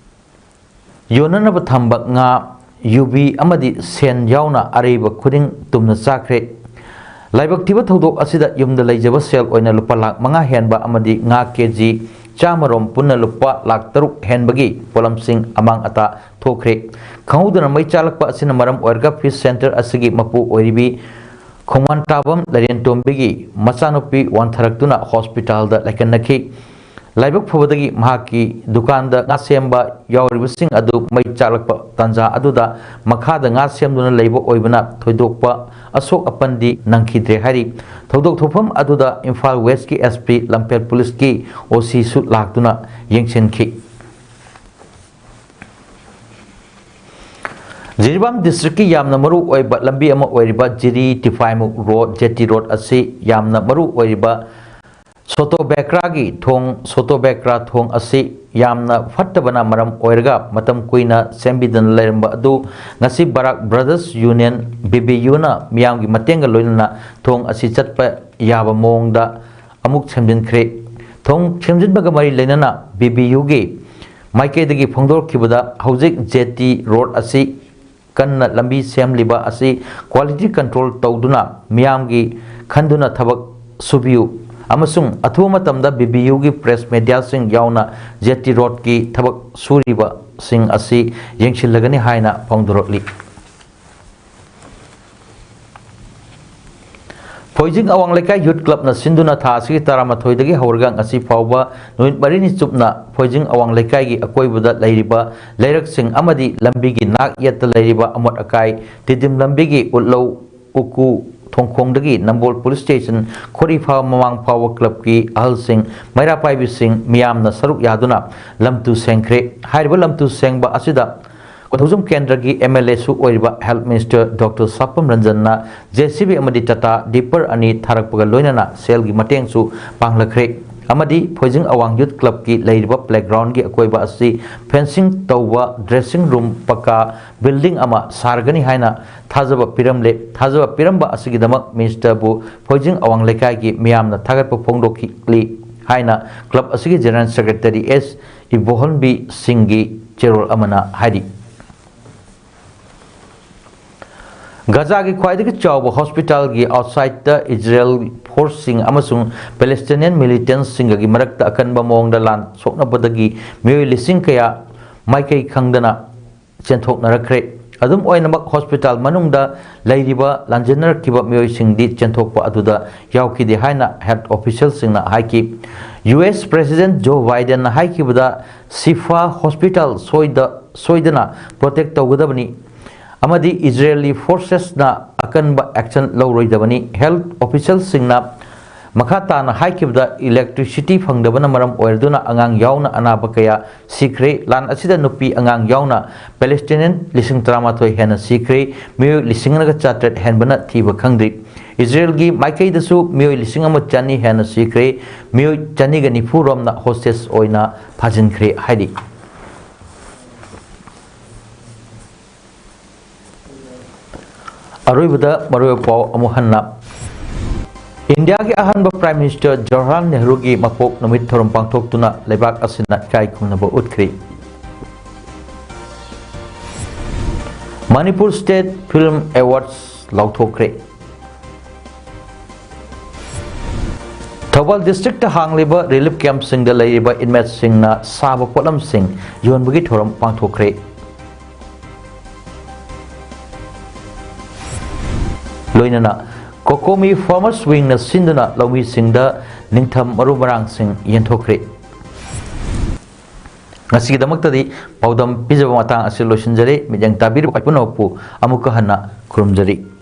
ꯌꯣꯟꯅꯅꯕ ꯊꯝꯕ ꯉꯥ, ꯌꯨꯕꯤ ꯑꯃꯗꯤ ꯁꯦꯟ ꯌꯥꯎꯅ ꯑꯔꯩꯕ ꯈꯨꯗꯤꯡ ꯇꯨꯝꯅ ꯆꯥꯈ꯭ꯔꯦ꯫ ꯂꯥꯏꯕꯛ ꯊꯤꯕ ꯊꯧꯗꯣꯛ ꯑꯁꯤꯗ ꯌꯨꯝꯗ ꯂꯩꯖꯕ ꯁꯦꯜ ꯑꯣꯏꯅ ꯂꯨꯄꯥ ꯂꯥꯈ ꯃꯉꯥ ꯍꯦꯟꯕ ꯑꯃꯗꯤ ꯉꯥ ꯀꯦ ꯖꯤ ꯆꯥꯝꯃꯔꯣꯝ ꯄꯨꯟꯅ ꯂꯨꯄꯥ ꯂꯥꯈ ꯇꯔꯨꯛ ꯍꯦꯟꯕꯒꯤ ꯄꯣꯠꯂꯝꯁꯤꯡ ꯑꯃꯥꯡ ꯑꯇꯥ ꯊꯣꯛꯈ꯭ꯔꯦ꯫ ꯈꯪꯍꯧꯗꯅ ꯃꯩ ꯆꯥꯛꯂꯛꯄ ꯑꯁꯤꯅ ꯃꯔꯝ ꯑꯣꯏꯔꯒ fish center ꯑꯁꯤꯒꯤ ꯃꯄꯨ ꯑꯣꯏꯔꯤꯕꯤ ꯈꯣꯡꯕꯥꯟ ꯇꯥꯕꯝ ꯂꯥꯏꯔꯦꯟꯇꯣꯝꯕꯤꯒꯤ ꯃꯆꯥꯅꯨꯄꯤ ꯋꯥꯟꯊꯔꯛꯇꯨꯅ ꯍꯣꯁꯄꯤꯇꯥꯜꯗ ꯂꯥꯏꯀꯠꯅꯈꯤ꯫ ꯂꯥꯏꯕꯛ ꯐꯕꯗꯒꯤ ꯃꯍꯥꯛꯀꯤ ꯗꯨꯀꯥꯟꯗ ꯉꯥ ꯁꯦꯝꯕ ꯌꯥꯎꯔꯤꯕꯁꯤꯡ ꯑꯗꯨ ꯃꯩ ꯆꯥꯛꯂꯛꯄ ꯇꯥꯟꯖꯥ ꯑꯗꯨꯗ ꯃꯈꯥꯗ ꯉꯥ ꯁꯦꯝꯗꯨꯅ ꯂꯩꯕ ꯑꯣꯏꯕꯅ ꯊꯣꯏꯗꯣꯛꯄ ꯑꯁꯣꯛ ꯑꯄꯟꯗꯤ ꯅꯪꯈꯤꯗ꯭ꯔꯦ ꯍꯥꯏꯔꯤ꯫ ꯊꯧꯗꯣꯛ ꯊꯣꯛꯐꯝ ꯑꯗꯨꯗ ꯏꯝꯐꯥꯜ ꯋꯦꯁꯀꯤ SP, ꯂꯝꯐꯦꯜ ꯄꯨꯂꯤꯁꯀꯤ OCꯁꯨ ꯂꯥꯛꯇꯨꯅ ꯌꯦꯡꯁꯤꯟꯈꯤ꯫ ꯖꯤꯔꯤꯕꯥꯝ ꯗꯤꯁꯇ꯭ꯔꯤꯛꯀꯤ ꯌꯥꯝꯅ ꯃꯔꯨ ꯑꯣꯏꯕ ꯂꯝꯕꯤ ꯑꯃ ꯑꯣꯏꯔꯤꯕ ꯖꯤꯔꯤ ꯇꯤꯐꯥꯏꯃꯨꯛ ꯔꯣꯗ, ꯖꯦꯇꯤ ꯔꯣꯗ ꯑꯁꯤ ꯌꯥꯝꯅ ꯃꯔꯨ ꯑꯣꯏꯔꯤꯕ ꯁꯣꯇꯣ ꯕꯦꯀ꯭ꯔꯥꯒꯤ ꯊꯣꯡ, ꯁꯣꯇꯣ ꯕꯦꯀ꯭ꯔꯥ ꯊꯣꯡ ꯑꯁꯤ ꯌꯥꯝꯅ ꯐꯠꯇꯕꯅ ꯃꯔꯝ ꯑꯣꯏꯔꯒ ꯃꯇꯝ ꯀꯨꯏꯅ ꯁꯦꯝꯕꯤꯗꯅ ꯂꯩꯔꯝꯕ ꯑꯗꯨ ꯉꯁꯤ ꯕꯔꯥꯛ ꯕ꯭ꯔꯗꯔꯁ ꯌꯨꯅꯤꯌꯟ, BBUꯅ ꯃꯤꯌꯥꯝꯒꯤ ꯃꯇꯦꯡꯒ ꯂꯣꯏꯅꯅ ꯊꯣꯡ ꯑꯁꯤ ꯆꯠꯄ ꯌꯥꯕ ꯃꯑꯣꯡꯗ ꯑꯃꯨꯛ ꯁꯦꯝꯖꯤꯟꯈ꯭ꯔꯦ꯫ ꯊꯣꯡ ꯁꯦꯝꯖꯤꯟꯕꯒ ꯃꯔꯤ ꯂꯩꯅꯅ BBUꯒꯤ ꯃꯥꯏꯀꯩꯗꯒꯤ ꯐꯣꯡꯗꯣꯔꯛꯈꯤꯕꯗ, ꯍꯧꯖꯤꯛ ꯖꯦꯇꯤ ꯔꯣꯗ ꯑꯁꯤ ꯀꯟꯅ ꯂꯝꯕꯤ ꯁꯦꯝꯂꯤꯕ ꯑꯁꯤ quality control ꯇꯧꯗꯨꯅ ꯃꯤꯌꯥꯝꯒꯤ ꯈꯟꯗꯨꯅ ꯊꯕꯛ ꯁꯨꯕꯤꯌꯨ ꯑꯃꯁꯨꯡ ꯑꯊꯨꯕ ꯃꯇꯝꯗ BBUꯒꯤ press mediaꯁꯤꯡ ꯌꯥꯎꯅ ꯖꯦꯇꯤ ꯔꯣꯗꯀꯤ ꯊꯕꯛ ꯁꯨꯔꯤꯕꯁꯤꯡ ꯑꯁꯤ ꯌꯦꯡꯁꯤꯜꯂꯒꯅꯤ ꯍꯥꯏꯅ ꯐꯣꯡꯗꯣꯔꯛꯂꯤ꯫ ꯐꯣꯏꯖꯤꯡ ꯑꯋꯥꯡ ꯂꯩꯀꯥꯏ ꯌꯨꯠ ꯀ꯭ꯂꯕꯅ ꯁꯤꯟꯗꯨꯅ ꯊꯥ ꯑꯁꯤꯒꯤ ꯇꯔꯥꯃꯥꯊꯣꯏꯗꯒꯤ ꯍꯧꯔꯒ ꯉꯁꯤ ꯐꯥꯎꯕ ꯅꯨꯃꯤꯠ ꯃꯔꯤꯅꯤ ꯆꯨꯞꯅ ꯐꯣꯏꯖꯤꯡ ꯑꯋꯥꯡ ꯂꯩꯀꯥꯏꯒꯤ ꯑꯀꯣꯏꯕꯗ ꯂꯩꯔꯤꯕ ꯂꯩꯔꯛꯁꯤꯡ ꯑꯃꯗꯤ ꯂꯝꯕꯤꯒꯤ ꯅꯥꯛ ꯌꯦꯠꯇ ꯂꯩꯔꯤꯕ ꯑꯃꯣꯠ ꯑꯀꯥꯏ, ꯇꯤꯗꯤꯝ ꯂꯝꯕꯤꯒꯤ ꯎꯠꯂꯧ, ꯎꯀꯨ, ꯊꯣꯡꯈꯣꯡꯗꯒꯤ ꯅꯝꯕꯣꯜ ꯄꯨꯂꯤꯁ ꯁ꯭ꯇꯦꯁꯟ ꯈꯣꯔꯤ ꯐꯥꯎꯕ ꯃꯃꯥꯡ ꯐꯥꯎꯕ ꯀ꯭ꯂꯕꯀꯤ ꯑꯍꯜꯁꯤꯡ, ꯃꯩꯔꯥ ꯄꯥꯏꯕꯤꯁꯤꯡ ꯃꯤꯌꯥꯝꯅ ꯁꯔꯨꯛ ꯌꯥꯗꯨꯅ ꯂꯝꯇꯨ ꯁꯦꯡꯈ꯭ꯔꯦ꯫ ꯍꯥꯏꯔꯤꯕ ꯂꯝꯇꯨ ꯁꯦꯡꯕ ꯑꯁꯤꯗ ꯀꯣꯟꯊꯧꯖꯝ ꯀꯦꯟꯗ꯭ꯔꯒꯤ MLAꯁꯨ ꯑꯣꯏꯔꯤꯕ Health Minister Doctor ꯁꯥꯄꯝ ꯔꯟꯖꯟꯅ JCB ꯑꯃꯗꯤ Tata Dipper ꯑꯅꯤ ꯊꯥꯔꯛꯄꯒ ꯂꯣꯏꯅꯅ ꯁꯦꯜꯒꯤ ꯃꯇꯦꯡꯁꯨ ꯄꯥꯡꯂꯛꯈ꯭ꯔꯦ ꯑꯃꯗꯤ ꯐꯣꯏꯖꯤꯡ ꯑꯋꯥꯡ ꯌꯨꯠ ꯀ꯭ꯂꯕꯀꯤ ꯂꯩꯔꯤꯕ playgroundꯒꯤ ꯑꯀꯣꯏꯕ ꯑꯁꯤ fencing ꯇꯧꯕ dressing room ꯄꯀꯥ building ꯑꯃ ꯁꯥꯔꯒꯅꯤ ꯍꯥꯏꯅ ꯊꯥꯖꯕ ꯄꯤꯔꯝꯂꯦ꯫ ꯊꯥꯖꯕ ꯄꯤꯔꯝꯕ ꯑꯁꯤꯒꯤꯗꯃꯛ ministerꯕꯨ ꯐꯣꯏꯖꯤꯡ ꯑꯋꯥꯡ ꯂꯩꯀꯥꯏꯒꯤ ꯃꯤꯌꯥꯝꯅ ꯊꯥꯒꯠꯄ ꯐꯣꯡꯗꯣꯛꯂꯤ ꯍꯥꯏꯅ club ꯑꯁꯤꯒꯤ General Secretary S ꯏꯕꯣꯍꯟꯕꯤ ꯁꯤꯡꯒꯤ ꯆꯦꯔꯣꯜ ꯑꯃꯅ ꯍꯥꯏꯔꯤ꯫ ꯒꯥꯖꯥꯒꯤ ꯈ꯭ꯋꯥꯏꯗꯒꯤ ꯆꯥꯎꯕ ꯍꯣꯁꯄꯤꯇꯥꯜꯒꯤ ꯑꯥꯎꯠꯁꯥꯏꯗꯇ ꯏꯖꯔꯦꯜ ꯐꯣꯔꯁꯁꯤꯡ ꯑꯃꯁꯨꯡ ꯄꯦꯂꯦꯁꯇꯤꯅꯤꯌꯟ ꯃꯤꯂꯤꯇꯦꯟꯠꯁꯤꯡꯒꯒꯤ ꯃꯔꯛꯇ ꯑꯀꯟꯕ ꯃꯑꯣꯡꯗ ꯂꯥꯟ ꯁꯣꯛꯅꯕꯗꯒꯤ ꯃꯤꯑꯣꯏ ꯂꯤꯁꯤꯡ ꯀꯌꯥ ꯃꯥꯏꯀꯩ ꯈꯪꯗꯅ ꯆꯦꯟꯊꯣꯛꯅꯔꯛꯈ꯭ꯔꯦ꯫ ꯑꯗꯨꯝ ꯑꯣꯏꯅꯃꯛ, ꯍꯣꯁꯄꯤꯇꯥꯜ ꯃꯅꯨꯡꯗ ꯂꯩꯔꯤꯕ ꯂꯥꯟꯖꯦꯟꯅꯔꯛꯈꯤꯕ ꯃꯤꯑꯣꯏꯁꯤꯡꯗꯤ ꯆꯦꯟꯊꯣꯛꯄ ꯑꯗꯨꯗ ꯌꯥꯎꯈꯤꯗꯦ ꯍꯥꯏꯅ ꯍꯦꯜꯊ ꯑꯣꯐꯤꯁꯤꯌꯦꯜꯁꯤꯡꯅ ꯍꯥꯏꯈꯤ꯫ ꯌꯨ ꯑꯦꯁ ꯄ꯭ꯔꯦꯁꯤꯗꯦꯟꯠ ꯖꯣ ꯕꯥꯏꯗꯦꯟꯅ ꯍꯥꯏꯈꯤꯕꯗ, ꯁꯤꯐꯥ ꯍꯣꯁꯄꯤꯇꯥꯜ ꯁꯣꯏꯗ-, ꯁꯣꯏꯗꯅ ꯄ꯭ꯔꯣꯇꯦꯛ ꯇꯧꯒꯗꯕꯅꯤ ꯑꯃꯗꯤ ꯏꯖꯔꯦꯂꯤ ꯐꯣꯔꯁꯦꯁꯅ ꯑꯀꯟꯕ ꯑꯦꯛꯁꯟ ꯂꯧꯔꯣꯏꯗꯕꯅꯤ꯫ ꯍꯦꯜꯊ ꯑꯣꯐꯤꯁꯤꯌꯦꯜꯁꯤꯡꯅ ꯃꯈꯥ ꯇꯥꯅ ꯍꯥꯏꯈꯤꯕꯗ, ꯏꯂꯦꯛꯇ꯭ꯔꯤꯁꯤꯇꯤ ꯐꯪꯗꯕꯅ ꯃꯔꯝ ꯑꯣꯏꯔꯗꯨꯅ ꯑꯉꯥꯡ ꯌꯥꯎꯅ ꯑꯅꯥꯕ ꯀꯌꯥ ꯁꯤꯈ꯭ꯔꯦ꯫ ꯂꯥꯟ ꯑꯁꯤꯗ ꯅꯨꯄꯤ ꯑꯉꯥꯡ ꯌꯥꯎꯅ ꯄꯦꯂꯦꯁꯇꯤꯅꯤꯌꯟ ꯂꯤꯁꯤꯡ ꯇꯔꯥꯃꯥꯊꯣꯏ ꯍꯦꯟꯅ ꯁꯤꯈ꯭ꯔꯦ꯫ ꯃꯤꯑꯣꯏ ꯂꯤꯁꯤꯡ ꯑꯃꯒ ꯆꯥꯇ꯭ꯔꯦꯠ ꯍꯦꯟꯕꯅ ꯊꯤꯕ ꯈꯪꯗ꯭ꯔꯤ꯫ ꯏꯖꯔꯦꯜꯒꯤ ꯃꯥꯏꯀꯩꯗꯁꯨ ꯃꯤꯑꯣꯏ ꯂꯤꯁꯤꯡ ꯑꯃ ꯆꯅꯤ ꯍꯦꯟꯅ ꯁꯤꯈ꯭ꯔꯦ꯫ ꯃꯤꯑꯣꯏ ꯆꯅꯤꯒ ꯅꯤꯐꯨ ꯔꯣꯝꯅ ꯍꯣꯁꯇꯦꯖ ꯑꯣꯏꯅ ꯐꯥꯖꯤꯟꯈ꯭ꯔꯦ ꯍꯥꯏꯔꯤ꯫ ꯑꯔꯣꯏꯕꯗ ꯃꯔꯨꯑꯣꯏꯕ ꯄꯥꯎ ꯑꯃꯨꯛ ꯍꯟꯅ꯫ ꯏꯟꯗꯤꯌꯥꯒꯤ ꯑꯍꯥꯟꯕ ꯄ꯭ꯔꯥꯏꯝ ꯃꯤꯅꯤꯁꯇꯔ ꯖꯋꯥꯍꯔꯂꯥꯜ ꯅꯦꯍꯔꯨꯒꯤ ꯃꯄꯣꯛ ꯅꯨꯃꯤꯠ ꯊꯧꯔꯝ ꯄꯥꯡꯊꯣꯛꯇꯨꯅ ꯂꯩꯕꯥꯛ ꯑꯁꯤꯅ ꯏꯀꯥꯏ ꯈꯨꯝꯅꯕ ꯎꯠꯈ꯭ꯔꯦ꯫ ꯃꯅꯤꯄꯨꯔ ꯁ꯭ꯇꯦꯠ ꯐꯤꯜꯝ ꯑꯦꯋꯥꯔꯗꯁ ꯂꯥꯎꯊꯣꯛꯈ꯭ꯔꯦ꯫ ꯊꯧꯕꯥꯜ ꯗꯤꯁꯇ꯭ꯔꯤꯛꯇ ꯍꯥꯡꯂꯤꯕ ꯔꯤꯂꯤꯐ ꯀꯦꯝꯞꯁꯤꯡꯗ ꯂꯩꯔꯤꯕ ꯏꯟꯃꯦꯠꯁꯤꯡꯅ ꯁꯥꯕ ꯄꯣꯠꯂꯝꯁꯤꯡ ꯌꯣꯟꯕꯒꯤ ꯊꯧꯔꯝ ꯄꯥꯡꯊꯣꯛꯈ꯭ꯔꯦ꯫ ꯂꯣꯏꯅꯅ ꯀꯣꯀꯣꯃꯤ ꯐꯥꯔꯃꯔꯁ ꯋꯤꯡꯅ ꯁꯤꯟꯗꯨꯅ ꯂꯧꯃꯤꯁꯤꯡꯗ ꯅꯤꯡꯊꯝ ꯃꯔꯨ ꯃꯔꯥꯡꯁꯤꯡ ꯌꯦꯟꯊꯣꯛꯈ꯭ꯔꯦ꯫ ꯉꯁꯤꯒꯤꯗꯃꯛꯇꯗꯤ ꯄꯥꯎꯗꯝ ꯄꯤꯖꯕ ꯃꯇꯥꯡ ꯑꯁꯤ ꯂꯣꯏꯁꯤꯟꯖꯔꯦ꯫ ꯃꯤꯠꯌꯦꯡ ꯇꯥꯕꯤꯔꯤꯕ ꯄꯨꯝꯅꯃꯛꯄꯨ ꯑꯃꯨꯛꯀ ꯍꯟꯅ ꯈꯨꯔꯨꯝꯖꯔꯤ꯫